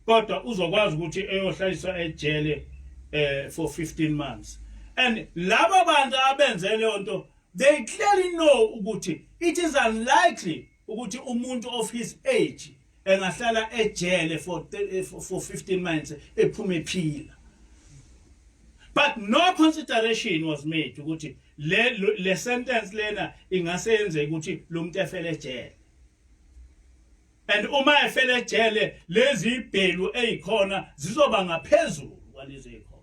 kodwa uzokwazi ukuthi eyohlaliswa ejele for 15 months, and laba bantu abenze leyo nto, they clearly know ukuthi it is unlikely ukuthi umuntu of his age engahlala ejele for 15 months ephume ephila. But no consideration was made ukuthi le sentence lena ingase yenze ukuthi lo muntu efele ejele, and uma efele ejele, lezi ibhelu ezikhona zizoba ngaphezulu kwalezi ezikhona.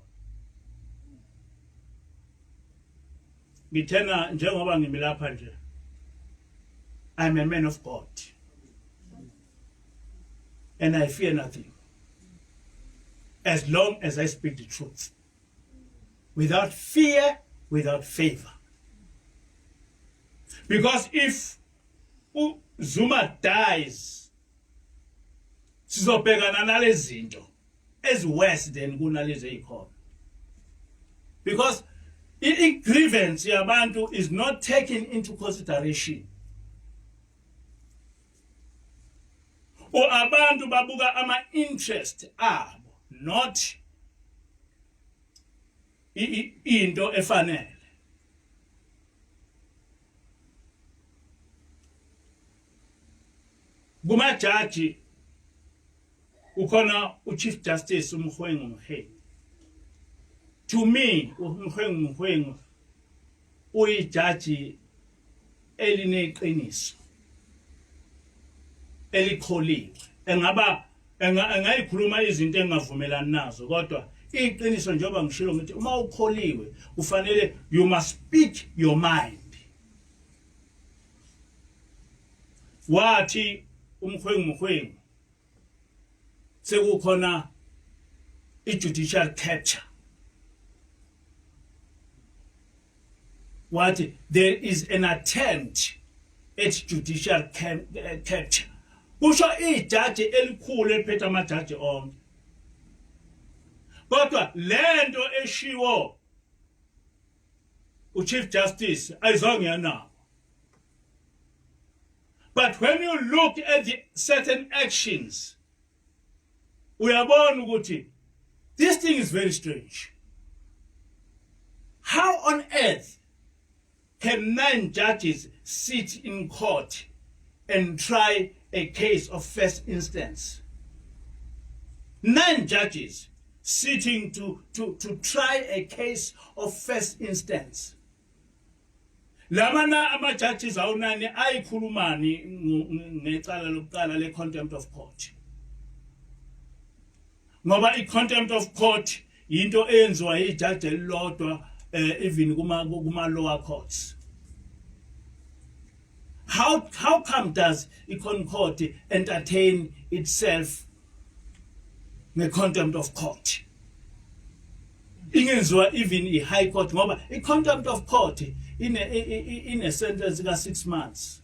Ngithena njengoba ngimi lapha nje, I'm a man of God and I fear nothing as long as I speak the truth without fear, without favor, because if Zuma dies Sizobhekana nalezi zinto ezi worse than kunalezi ezikhona. Because i grievance yabantu is not taken into consideration. Or abantu babuka ama interest abo, not into efanele. Kumajaji ukhona uChief Justice uMogoeng Mogoeng. To me, uMogoeng Mogoeng uyijaji elineqiniso elikholiwe, engaba engayikhuluma izinto engavumelani nazo, kodwa iqiniso, njengoba ngishilo ngithi uma ukholiwe kufanele you must speak your mind. Wathi uMogoeng Mogoeng sekukhona i-judicial capture, wathi there is an attempt at judicial capture, kusho ijaji elikhulu eliphethe amajaji onke. Kodwa lento eshiwo uChief Justice ayizange yanabo. But when you look at the certain actions, uyabona ukuthi this thing is very strange. How on earth can nine judges sit in court and try a case of first instance? Nine judges sitting to try a case of first instance. Lamana ama-judges awunani ayikhulumani ngecala lokuqala le-contempt of court, ngoba i-contempt of court into eyenziwa ijaji elilodwa, even kuma lower courts. How come does i-ConCourt entertain itself nge-contempt of court ingenziwa even i-high court? Ngoba i-contempt of court ine sentence ka 6 months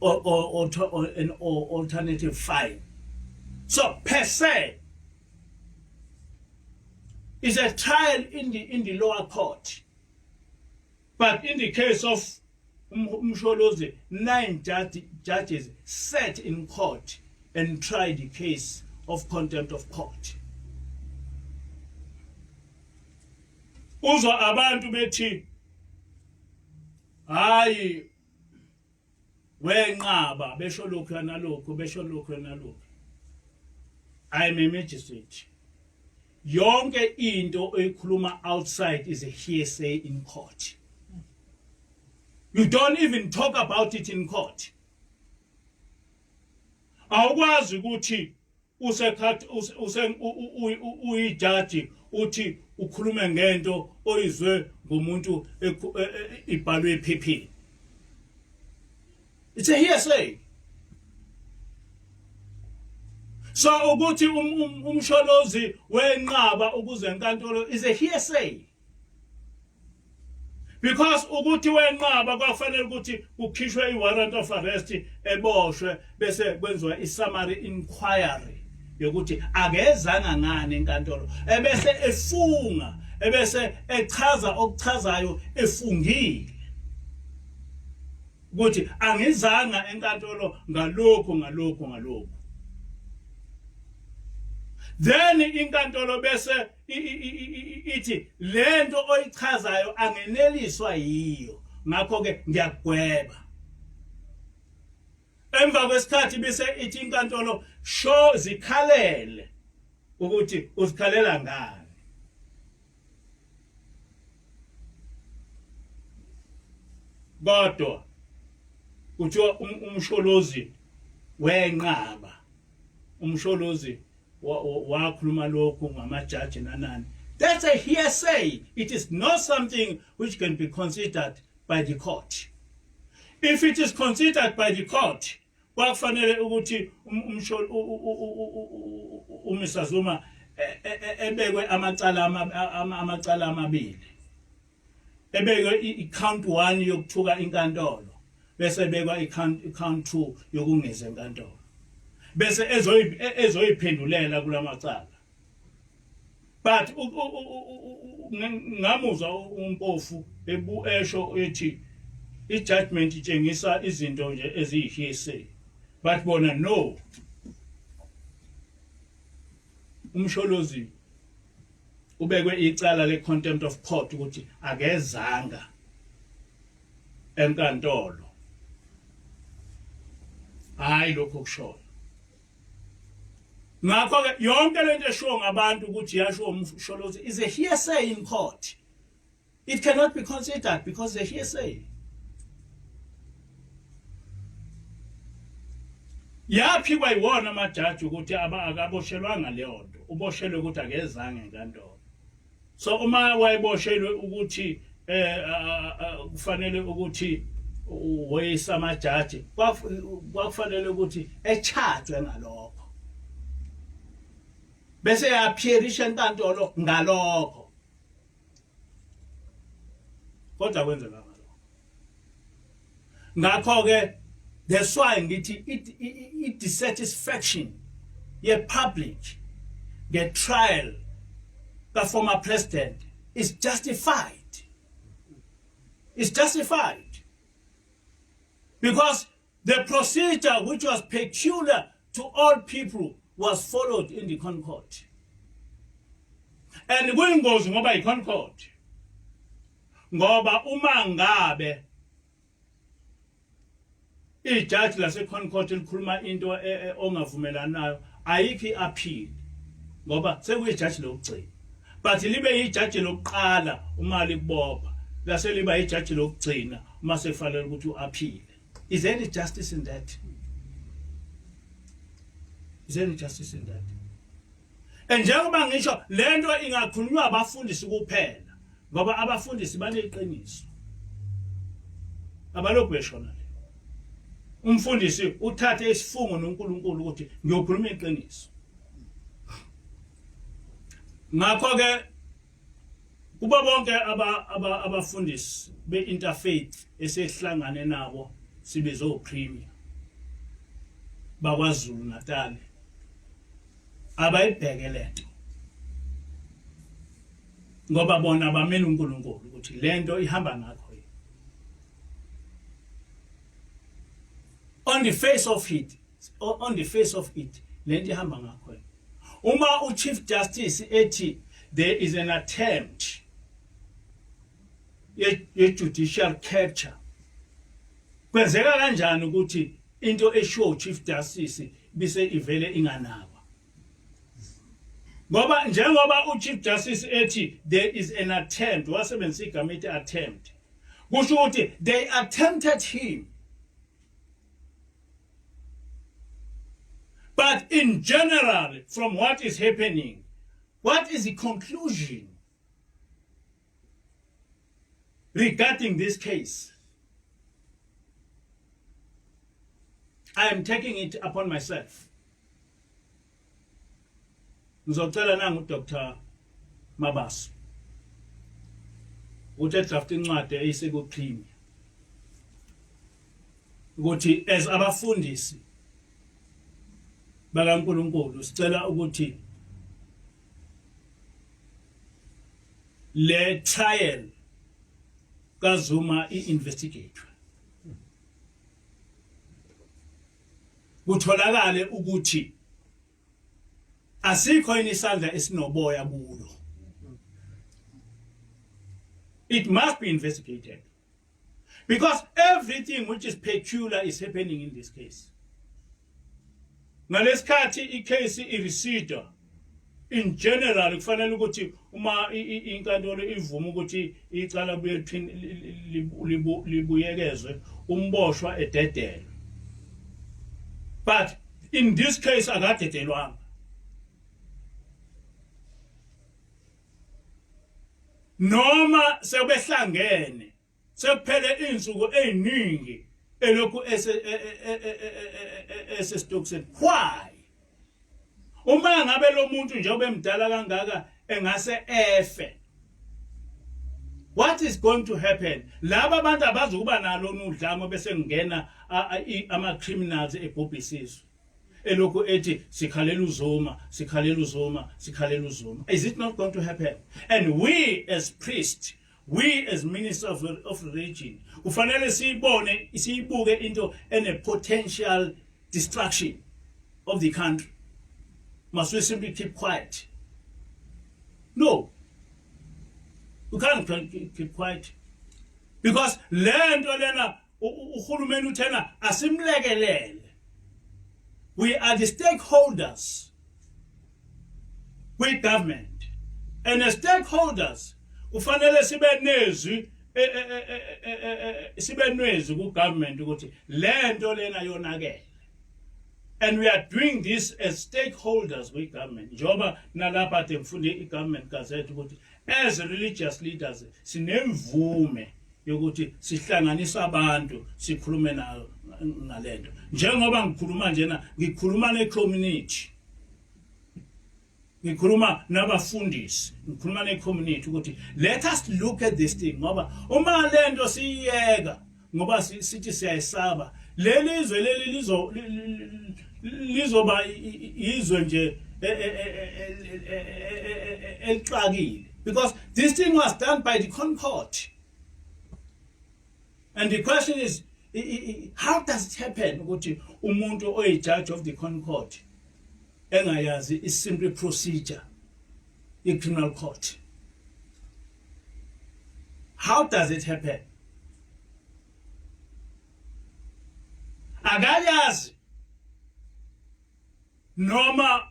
or an or alternative fine. So per se is a trial in the lower court. But in the case of uMsholozi, nine judges sat in court and tried the case of contempt of court. Uzwa abantu bethi hayi, wenqaba, besho lokhu nalokhu, besho lokhu nalokhu. I'm a magistrate. Yonke into oyikhuluma outside is a hearsay in court. You don't even talk about it in court. Awukwazi ukuthi usekhathi use uyijaji uthi ukhulume ngento oyizwe ngomuntu ibhalwe ephepheni. It's a hearsay. So ukuthi uMsholozi wenqaba ukuze enkantolo is a hearsay, because ukuthi wenqaba kwafanele ukuthi kukhishwe i-warrant of arrest, eboshwe, bese kwenziwa i-summary inquiry yokuthi akezanga ngani enkantolo, ebese efunga, ebese echaza okuchazayo efungile ukuthi angizanga enkantolo ngalokhu, ngalokhu, ngalokhu. Then inkantolo bese ithi lento oyichazayo angeneliswa yiyo, ngakho ke ngiyagweba. Emva kwesikhathi bese ithi inkantolo sho zikhalele ukuthi uzikhalela ngani. Kodwa kuthiwa uMsholozi wenqaba, uMsholozi wakhuluma lokhu ngamajaji nanani. That's a hearsay. It is not something which can be considered by the court. If it is considered by the court, kwakufanele ukuthi uMr Zuma ebekwe amacala amabili, ebekwe i-count 1 yokuthuka inkantolo, bese ebekwa i-count 2 yokungeza enkantolo. Bese ezoyiphendulela kulamacala. But ngamuzwa uMpofu ebu esho ethi i-judgment itshengisa izinto nje eziyi-hearsay. But bona no. UMsholozi ubekwe icala le-contempt of court ukuthi akezanga enkantolo. Hayi lokho kushoyo. Ngakho ke yonke lento eshiwo ngabantu ukuthi yashiwo uMsholozi is a hearsay in court. It cannot be considered because the hearsay. Yaphikwa yiwona amajaji ukuthi akaboshelwanga leyo nto, uboshelwe ukuthi akezanga enkantolo. So uma wayeboshelwe ukuthi kufanele ukuthi woyisa amajaji, kwakufanele ukuthi echajwe ngalokho. Bese yaphirisha enkantolo ngalokho. Kodwa kwenzeka ngalokho. Ngakho ke that's why ngithi i dissatisfaction ye public nge trial ka former president is justified. Is justified. Because the procedure which was peculiar to all people was followed in the Concord. And kuyingozi ngoba i-Concord. Ngoba uma ngabe ijaji lase-Concord likhuluma into ongavumelani nayo, ayikho i-appeal ngoba sekuyijaji lokugcina. But libe ijaji lokuqala uma likubopha, lase liba ijaji lokugcina uma sekufanele ukuthi u-appeal. Is there any justice in that? Is there any justice in that? And njengoba ngisho lento ingakhulunywa abafundisi kuphela ngoba abafundisi baneqiniso. Abalokhu beshona le. Umfundisi uthathe isifungo noNkulunkulu ukuthi ngiyokhuluma iqiniso. Ngakho ke kubo bonke abafundisi be-interfaith esehlangane nabo sibize oPremier bakwaZulu Natal abayibheke lento ngoba bona bamela uNkulunkulu ukuthi lento ihamba ngakho yini. On the face of it, on the face of it, lento ihamba ngakho yini. Uma uChief Justice ethi there is an attempt ye judicial capture, kwenzeka kanjani ukuthi into eshiwo uChief Justice bise ivele inganakwa? Ngoba njengoba uChief Justice ethi there is an attempt, wasebenzisa igama ethi attempt, kusho ukuthi they attempted him. But in general, from what is happening, what is the conclusion regarding this case? I am taking it upon myself. Ngizocela nangu Dr. Mabaso ukuthi edraft incwadi eyise ku Premier ukuthi as abafundisi bakaNkuluNkulu sicela ukuthi le trial kaZuma i-investigate, kutholakale ukuthi asikho yini isandla esinoboya kulo. It must be investigated because everything which is peculiar is happening in this case. Ngalesikhathi icase ireceded, in general kufanele ukuthi uma inkantolo ivuma ukuthi icala buye libuyekezwe, umboshwa ededelwe, but in this case akadedelwanga. Noma sebehlangene sekuphele izinsuku eziningi elokhu esesitokiseni, why? Uma ngabe lo muntu njengoba emdala kangaka engase efe, what is going to happen? Laba abantu abazukuba nalo nudlamo bese kungena ama criminals ebhubhisizwe. Elokhu ethi sikhalela uZuma, sikhalela uZuma, sikhalela uZuma. Is it not going to happen? And we as priests, we as minister of religion, kufanele siyibone, siyibuke into ene potential destruction of the country. Must we simply keep quiet? No, we can't keep quiet, because lento lena uhulumeni uthena asimlekelele. We are the stakeholders kwi government, and as stakeholders kufanele sibe nezwi, sibe nezwi ku government ukuthi lento lena yonakele. And we are doing this as stakeholders kwi government, njengoba nalapha ade ngifunde i government gazette ukuthi as religious leaders sinemvume yokuthi sihlanganise abantu, sikhulume nayo ngalento. Njengoba ngikhuluma njena, ngikhuluma ne-community, ngikhuluma nabafundisi, ngikhuluma ne-community ukuthi let us look at this thing, ngoba uma lento siyiyeka ngoba sithi siyayisaba, leli zwe leli lizoba izwe nje elixakile, because this thing was done by the ConCourt, and the question is, how does it happen ukuthi umuntu oyi-judge of the ConCourt engayazi i-simple procedure i-criminal court? How does it happen? Akayazi noma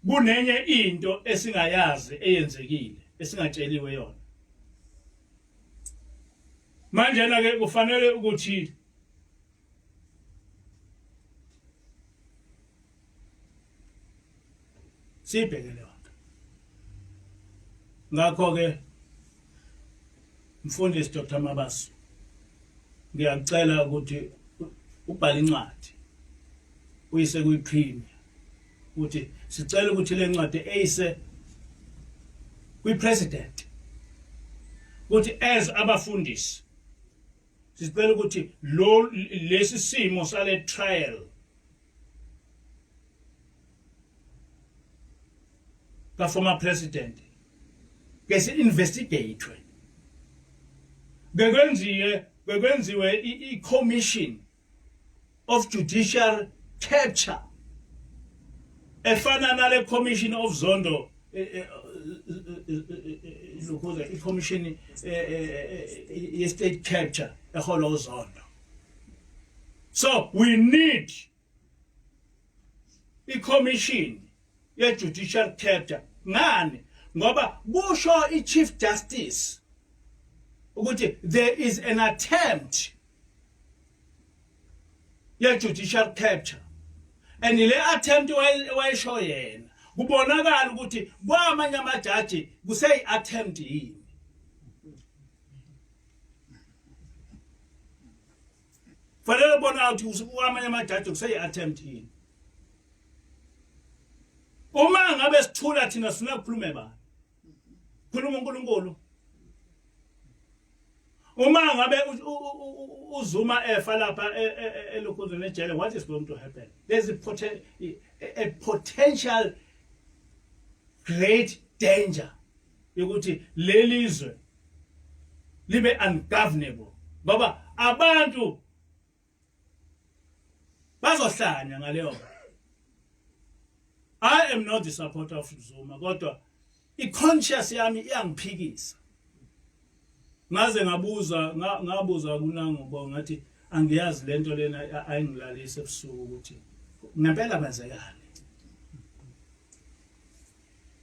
kunenye into esingayazi eyenzekile esingatsheliwe yona. Manje na ke kufanele ukuthi sibheke leyo nto. Ngakho ke, mfundisi Dr Mabaso, ngiyacela ukuthi ubhale incwadi uyise kwi-premier ukuthi sicela ukuthi le ncwadi eyise kwi-president, ukuthi as abafundisi sicela ukuthi lo lesi simo sale trial ka former president ke si investigatewe, bekwenziwe i-commission of judicial capture efana nale commission of Zondo, lokhuza i-commission ye state capture eholwa uZondo. So we need i-commission ye-judicial capture. Ngani? Ngoba kusho i-chief justice ukuthi there is an attempt ye-judicial capture, and le attempt wayesho yena kubonakala ukuthi kwamanye amajaji kuseyi-attempt yini. Fanele bona ukuthi kwamanye amajaji kuseyi-attempt yini. Uma ngabe sithula thina, sifuna kukhulume bani? Khuluma uNkulunkulu. Uma ngabe uZuma efa lapha elokhuzweni ejele, what is going to happen? There's a potential great danger yokuthi lelizwe libe ungovernable, ngoba abantu bazohlanya ngaleyo. I am not the supporter of Zuma, kodwa i-conscience yami iyangiphikisa. Ngaze ngabuza, ngabuza kunangobo, ngathi angiyazi lento lena ayingilalisa ebusuku ukuthi ngempela kwenzekani,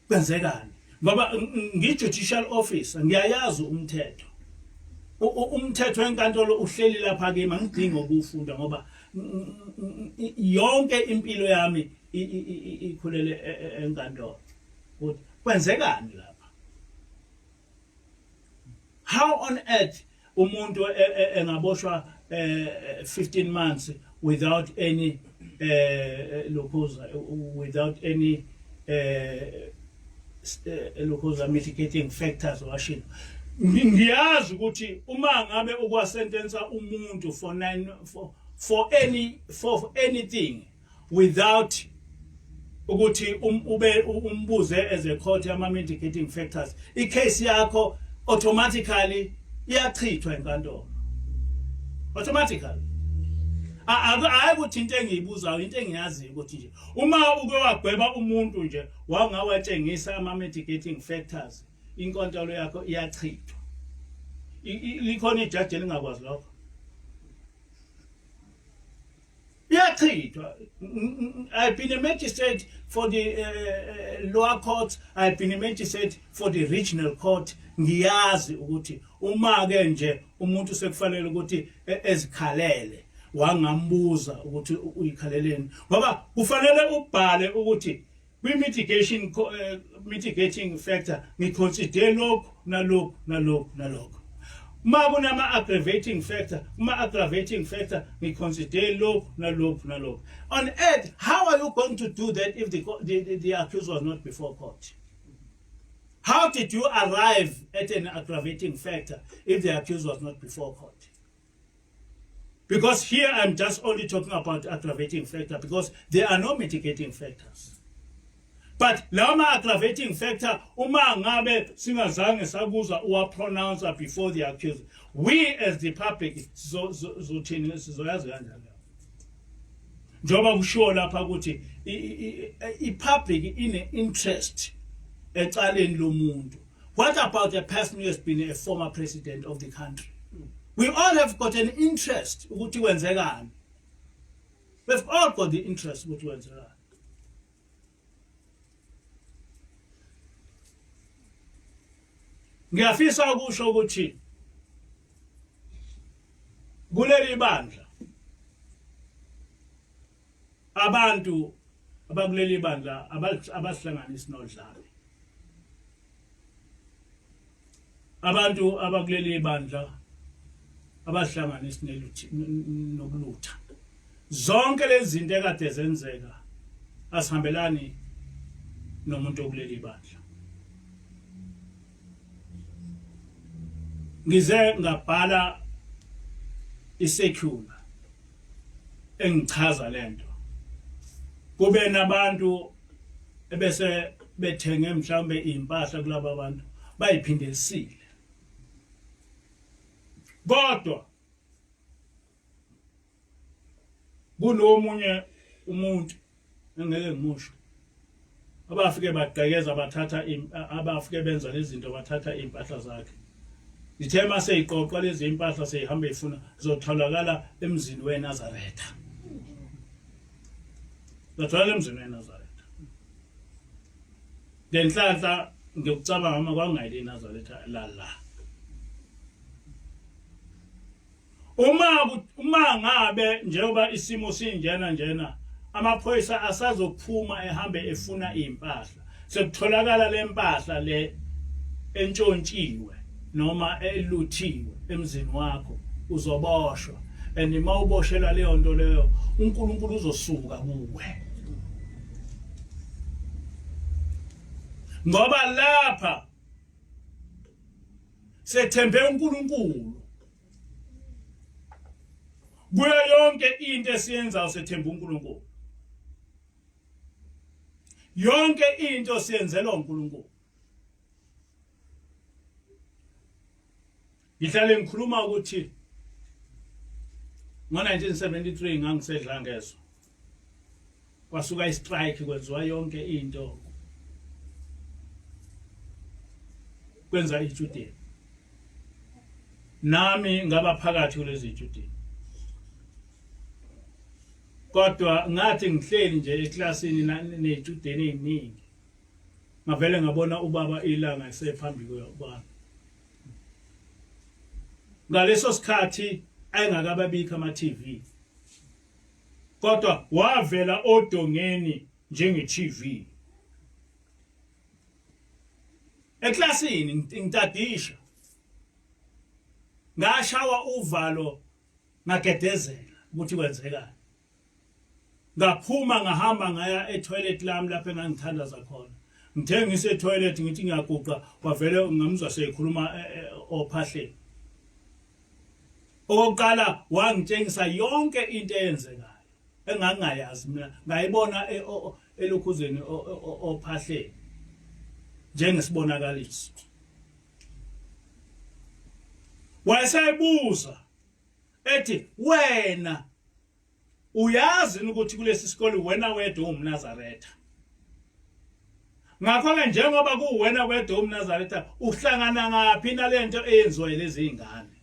kwenzekani, ngoba ngi-judicial officer, ngiyayazi umthetho. Umthetho wenkantolo uhleli lapha kimi, angidingi ukuwufunda ngoba yonke impilo yami ikhulele enkantolo, ukuthi kwenzekani lapha. How on earth umuntu engaboshwa 15 months without any lokhuza, without any lokhuza mitigating factors? Washilo Ngiyazi ukuthi uma ngabe ukwasentensa umuntu for nine for any for anything without ukuthi ube umbuze as a court ama mitigating factors, icase yakho automatically iyachithwa enkantolo automatically. Hayi ukuthi into engiyibuzayo, into engiyaziyo ukuthi nje uma uke wagweba umuntu nje wangawatshengisa ama mitigating factors, inkantolo yakho iyachithwa. Likhona ijaji elingakwazi lokho? Iyachithwa. I've been a magistrate for the lower court, I've been a magistrate for the regional court. Ngiyazi ukuthi uma ke nje umuntu sekufanele ukuthi ezikhalele, wangambuza ukuthi uyikhaleleni, ngoba kufanele ubhale ukuthi kwi-mitigation mitigating factor ngiconsider lokhu nalokhu nalokhu nalokhu. Uma kunama aggravating factor, kuma aggravating factor ngiconsider lokhu nalokhu nalokhu. On earth, how are you going to do that if the accused was not before court? How did you arrive at an aggravating factor if the accused was not before court? Because here I'm just only talking about aggravating factor, because there are no mitigating factors. But lawa ma aggravating factor, uma ngabe singazange sakuzwa uwa pronounce before the accused, we as the public sizothini? Sizoyazi kanjani? Njengoba kushiwo lapha ukuthi i-public ine interest ecaleni lomuntu. What about a person who has been a former president of the country? We all have got an interest ukuthi kwenzekani. We've all got the interest ukuthi kwenzekani. Ngiyafisa ukusho ukuthi kuleli bandla, abantu abakuleli bandla abasihlanganisi nodlame. Abantu abakuleli bandla abahlanganisi nokulutha. Zonke lezi zinto ekade zenzeka asihambelani nomuntu okuleli bandla. Ngize ngabhala i-circular engichaza lento, kube nabantu ebese bethenge mhlawumbe impahla kulaba bantu, bayiphindelisile, kodwa kunomunye umuntu engeke ngimusho abafike bagqekeza bathatha, abafike benza lezi zinto, bathatha impahla zakhe. Ngithe mase iqoqwa lezi impahla, seyihamba ifuna, zotholakala emzini weNazaretha, zotholakala emzini weNazaretha. Ngenhlanhla ngikucabanga uma kwangayile iNazaretha la la uma ngabe njengoba isimo sinjena njena, amaphoyisa asazophuma ehambe efuna impahla, sekutholakala lempahla le entshontshiwe noma eluthiwe emzini wakho, uzoboshwa. And uma uboshelwa leyo nto leyo, uNkulunkulu uzosuka kuwe, ngoba lapha sethembe uNkulunkulu kuyo yonke into esiyenzayo. Sethemba uNkulunkulu, yonke into siyenzelwa uNkulunkulu. Ngihlale ngikhuluma ukuthi ngo-1973 ngangisedlangezwa, kwasuka istrike, kwenziwa yonke into, kwenza itshudeni. Nami ngaba phakathi kulezi tshudeni, kodwa ngathi ngihleli nje eklasini nezitshudeni eziningi, ngavele ngabona ubaba ilanga esephambi kwami. Ngaleso sikhathi ayengakababikho ama TV, kodwa wavela odongeni njenge TV eklasini ngitadisha. Ngashawa uvalo, ngagedezela ukuthi kwenzekani. Ngaphuma, ngahamba ngaya etoilet lami lapho engangithandaza khona. Ngithe ngise toilet ngithi ngiyaguqa kwavele ngamuzwa seyikhuluma eh, eh, ophahleni. Okokuqala wangitshengisa yonke into eyenzekayo engangingayazi mina ngayibona e, elokhuzeni ophahleni njengesibonakaliso. Wayesebuza ethi wena uyazi ukuthi kulesi sikole wena wedwa uwumNazaretha ngakho-ke njengoba kuwena wedwa uwumNazaretha uhlangana ngaphi nalento eyenziwa yilezi zingane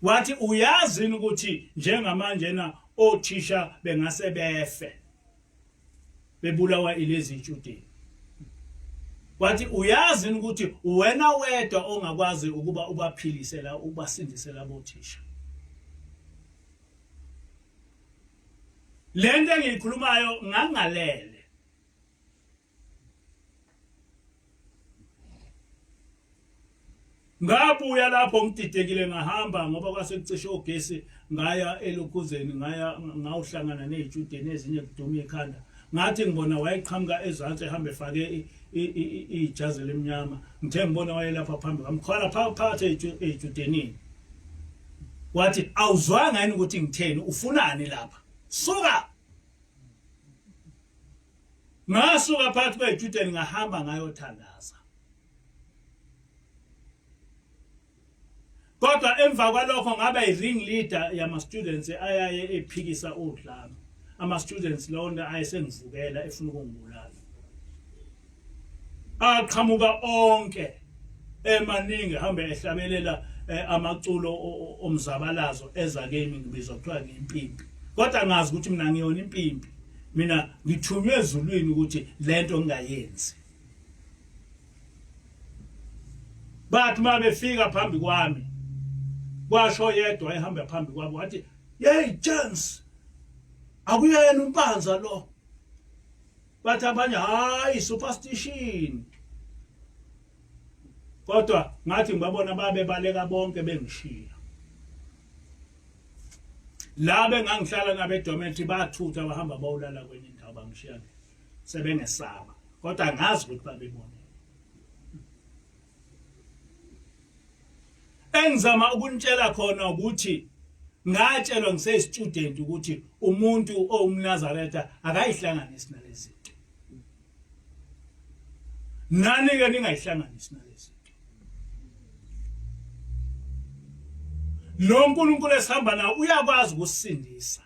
wathi uyazi ukuthi njengamanje na othisha bengase befe bebulawa ilezi tshudeni wathi uyazi ukuthi wena wedwa ongakwazi ukuba ubaphilise la ubasindise labo thisha lento engiyikhulumayo ngangalele Ngabuya lapho ngididekile ngahamba ngoba kwase kucishe ogesi ngaya elokhuzeni ngaya ngawuhlangana nezitshudeni ezinye kuduma ikhanda ngathi ngibona wayeqhamuka ezansi ehamba efake ijazi elimnyama ngithe ngibona wayelapha phambi kwami khona phakathi ey'tshudenini wathi awuzwanga yini ukuthi ngitheni ufunani lapha suka ngasuka phakathi kwey'tshudeni ngahamba ngayothandaza Kodwa emva kwalokho ngaba i-ring leader yama-students ayaye ephikisa udlame. Ama-students lona ayesengivukela efuna ukungibulala. Aqhamuka onke emaningi ehambe ehlabelela eh, amaculo omzabalazo eza kimi ngibizwa kuthiwa ngiyimpimpi. Kodwa ngazi ukuthi mina ngiyona impimpi. Mina ngithunywe ezulwini ukuthi lento ngingayenzi. Bathi uma befika phambi kwami kwasho yedwa ehamba phambi kwabo wathi hey chance akuyena umpanza lo bathi abanye hayi superstition kodwa ngathi ngibabona babe baleka bonke bengishiya la bengangihlala nabe dormitory bathutha bahamba bawulala kwenye indawo bangishiya sebengesaba kodwa angazi ukuthi babebone engizama ukunitshela khona ukuthi ngatshelwa ngiseyistudent ukuthi umuntu owumNazaretha akayihlanganisi nalezi zinto nani ke ningayihlanganisi nalezi zinto lo nkulunkulu esihamba nawo uyakwazi ukusindisa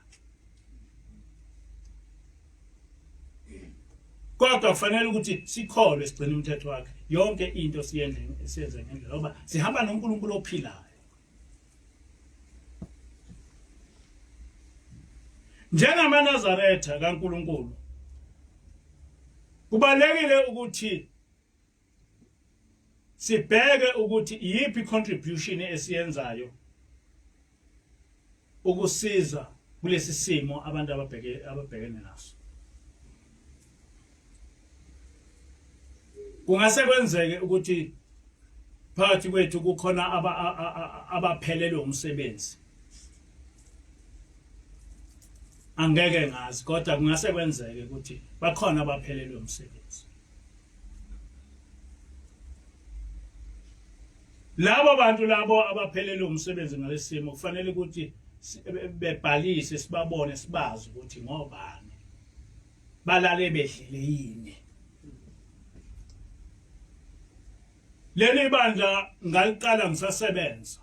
Kodwa kufanele ukuthi sikholwe sigcine umthetho wakhe. Yonke into siyenze siyenze ngendlela ngoba sihamba noNkulunkulu ophilayo. NjengamaNazaretha kaNkulunkulu kubalekile ukuthi sibheke ukuthi iyiphi contribution esiyenzayo ukusiza kulesi simo abantu ababheke ababhekene naso kungase kwenzeke ukuthi phakathi kwethu kukhona abaphelelwe umsebenzi angeke ngazi kodwa kungase kwenzeke ukuthi bakhona abaphelelwe umsebenzi Labo bantu labo abaphelelwe umsebenzi ngalesimo kufanele ukuthi bebhalise sibabone sibazi ukuthi ngobani balale bedlile yini leli bandla ngaliqala ngisasebenza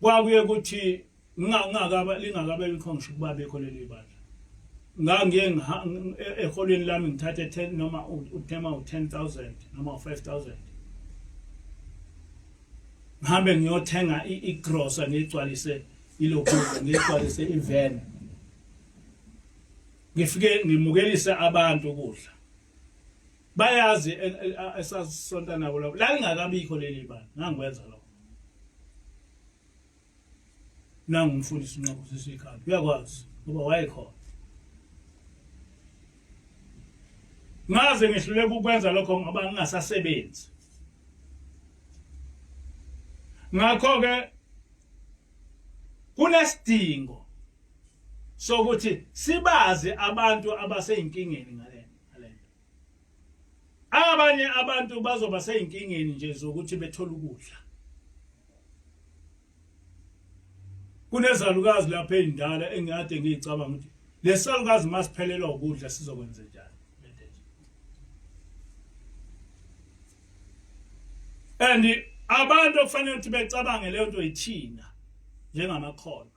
kwakuye ukuthi ngingakaba lingakabe likho ngisho ukuba bekho leli bandla ngangiye eholweni lami ngithathe 10 noma uthema u10000 noma u5000 ngihambe ngiyothenga igrosa ngiyigcwalise ilokhu ngiyigcwalise ivan ngifike ngimukelise abantu ukudla bayazi e, e, esasonta nabo lapho lalingakabikho leli bandla ngangikwenza lokho nangu umfundisi unqabusisa ikhanda uyakwazi ngoba wayekhona ngaze ngihluleka ukwenza lokho ngoba ngingasasebenzi ngakho ke kunesidingo Sokuthi sibazi abantu abaseyinkingeni ngale ngalento. Abanye abantu bazoba seyinkingeni nje zokuthi bethola ukudla. Kunezalukazi lapha ezindala engikade ngiyicabanga ukuthi lesalukazi masiphelelwa ukudla sizokwenza njani. And abantu okufanele ukuthi becabange leyo nto yithina njengamakholwa.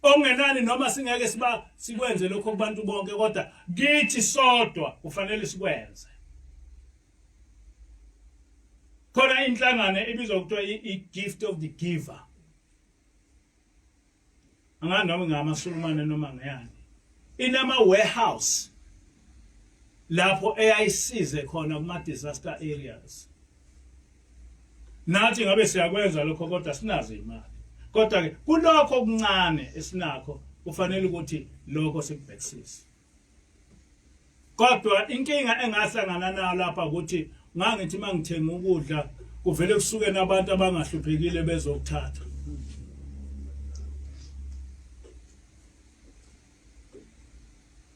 Okungenani noma singeke siba sikwenze lokho kubantu bonke kodwa kithi sodwa kufanele sikwenze. Khona inhlangano ebizwa kuthiwa i-gift of the giver. Angazi noma ngamaSulumane noma ngeyani. Inama warehouse lapho eyayisize khona kuma disaster areas. Nathi ngabe siyakwenza lokho kodwa sinazo imali. Kodwa ke kulokho okuncane esinakho kufanele ukuthi lokho sikubhekisise. Kodwa inkinga engahlangana nayo lapha ukuthi ngangithi mangithenga ukudla kuvele kusuke nabantu abangahluphekile bezokuthatha.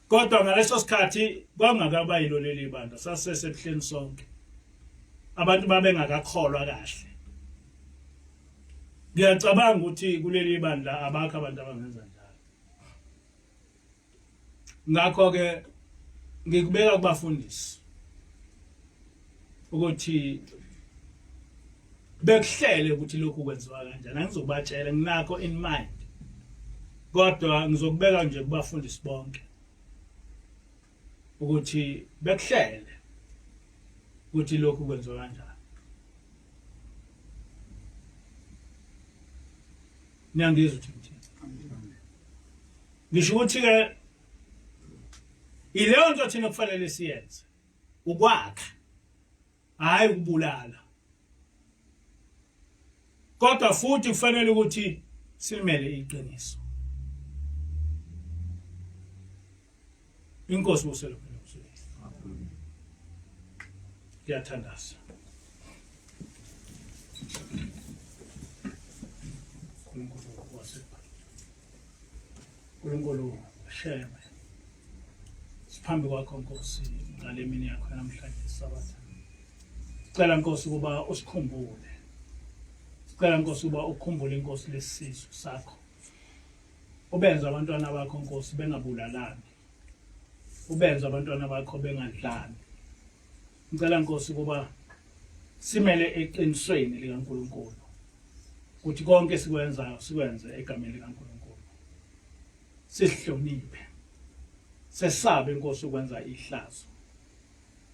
Kodwa ngaleso sikhathi kwangakaba yilo leli bandla sasesebuhleni sonke. Abantu babengakakholwa kahle. Ngiyacabanga ukuthi kuleli bandla abakho abantu abangenza njalo. Ngakho ke ngikubeka kubafundisi ukuthi bekuhlele ukuthi lokhu kwenziwa kanjani angizobatshela nginakho in mind kodwa ngizokubeka nje kubafundisi bonke ukuthi bekuhlele ukuthi lokhu kwenziwa kanjani niyangizwa ukuthi ngithini ngisho ukuthi ke ileyo nto thina kufanele siyenze ukwakha hayi ukubulala kodwa futhi kufanele ukuthi silimele iqiniso inkosi buselo ngiyathandaza uNkulunkulu uNkulunkulu sheme siphambi kwakho Nkosi ngale mini yakho namhlanje sabatha sicela Nkosi ukuba usikhumbule sicela Nkosi ukuba ukhumbule inkosi lesizwe sakho ubenze abantwana bakho Nkosi bengabulalani ubenze abantwana bakho bengadlani ngicela Nkosi ukuba simele eqinisweni likaNkulunkulu ukuthi konke esikwenzayo sikwenze egameni likaNkulunkulu sihloniphe sesabe inkosi ukwenza ihlazo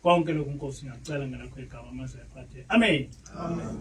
konke lokhu inkosi ngiyacela ngelakho igama amaze ephathe amen amen.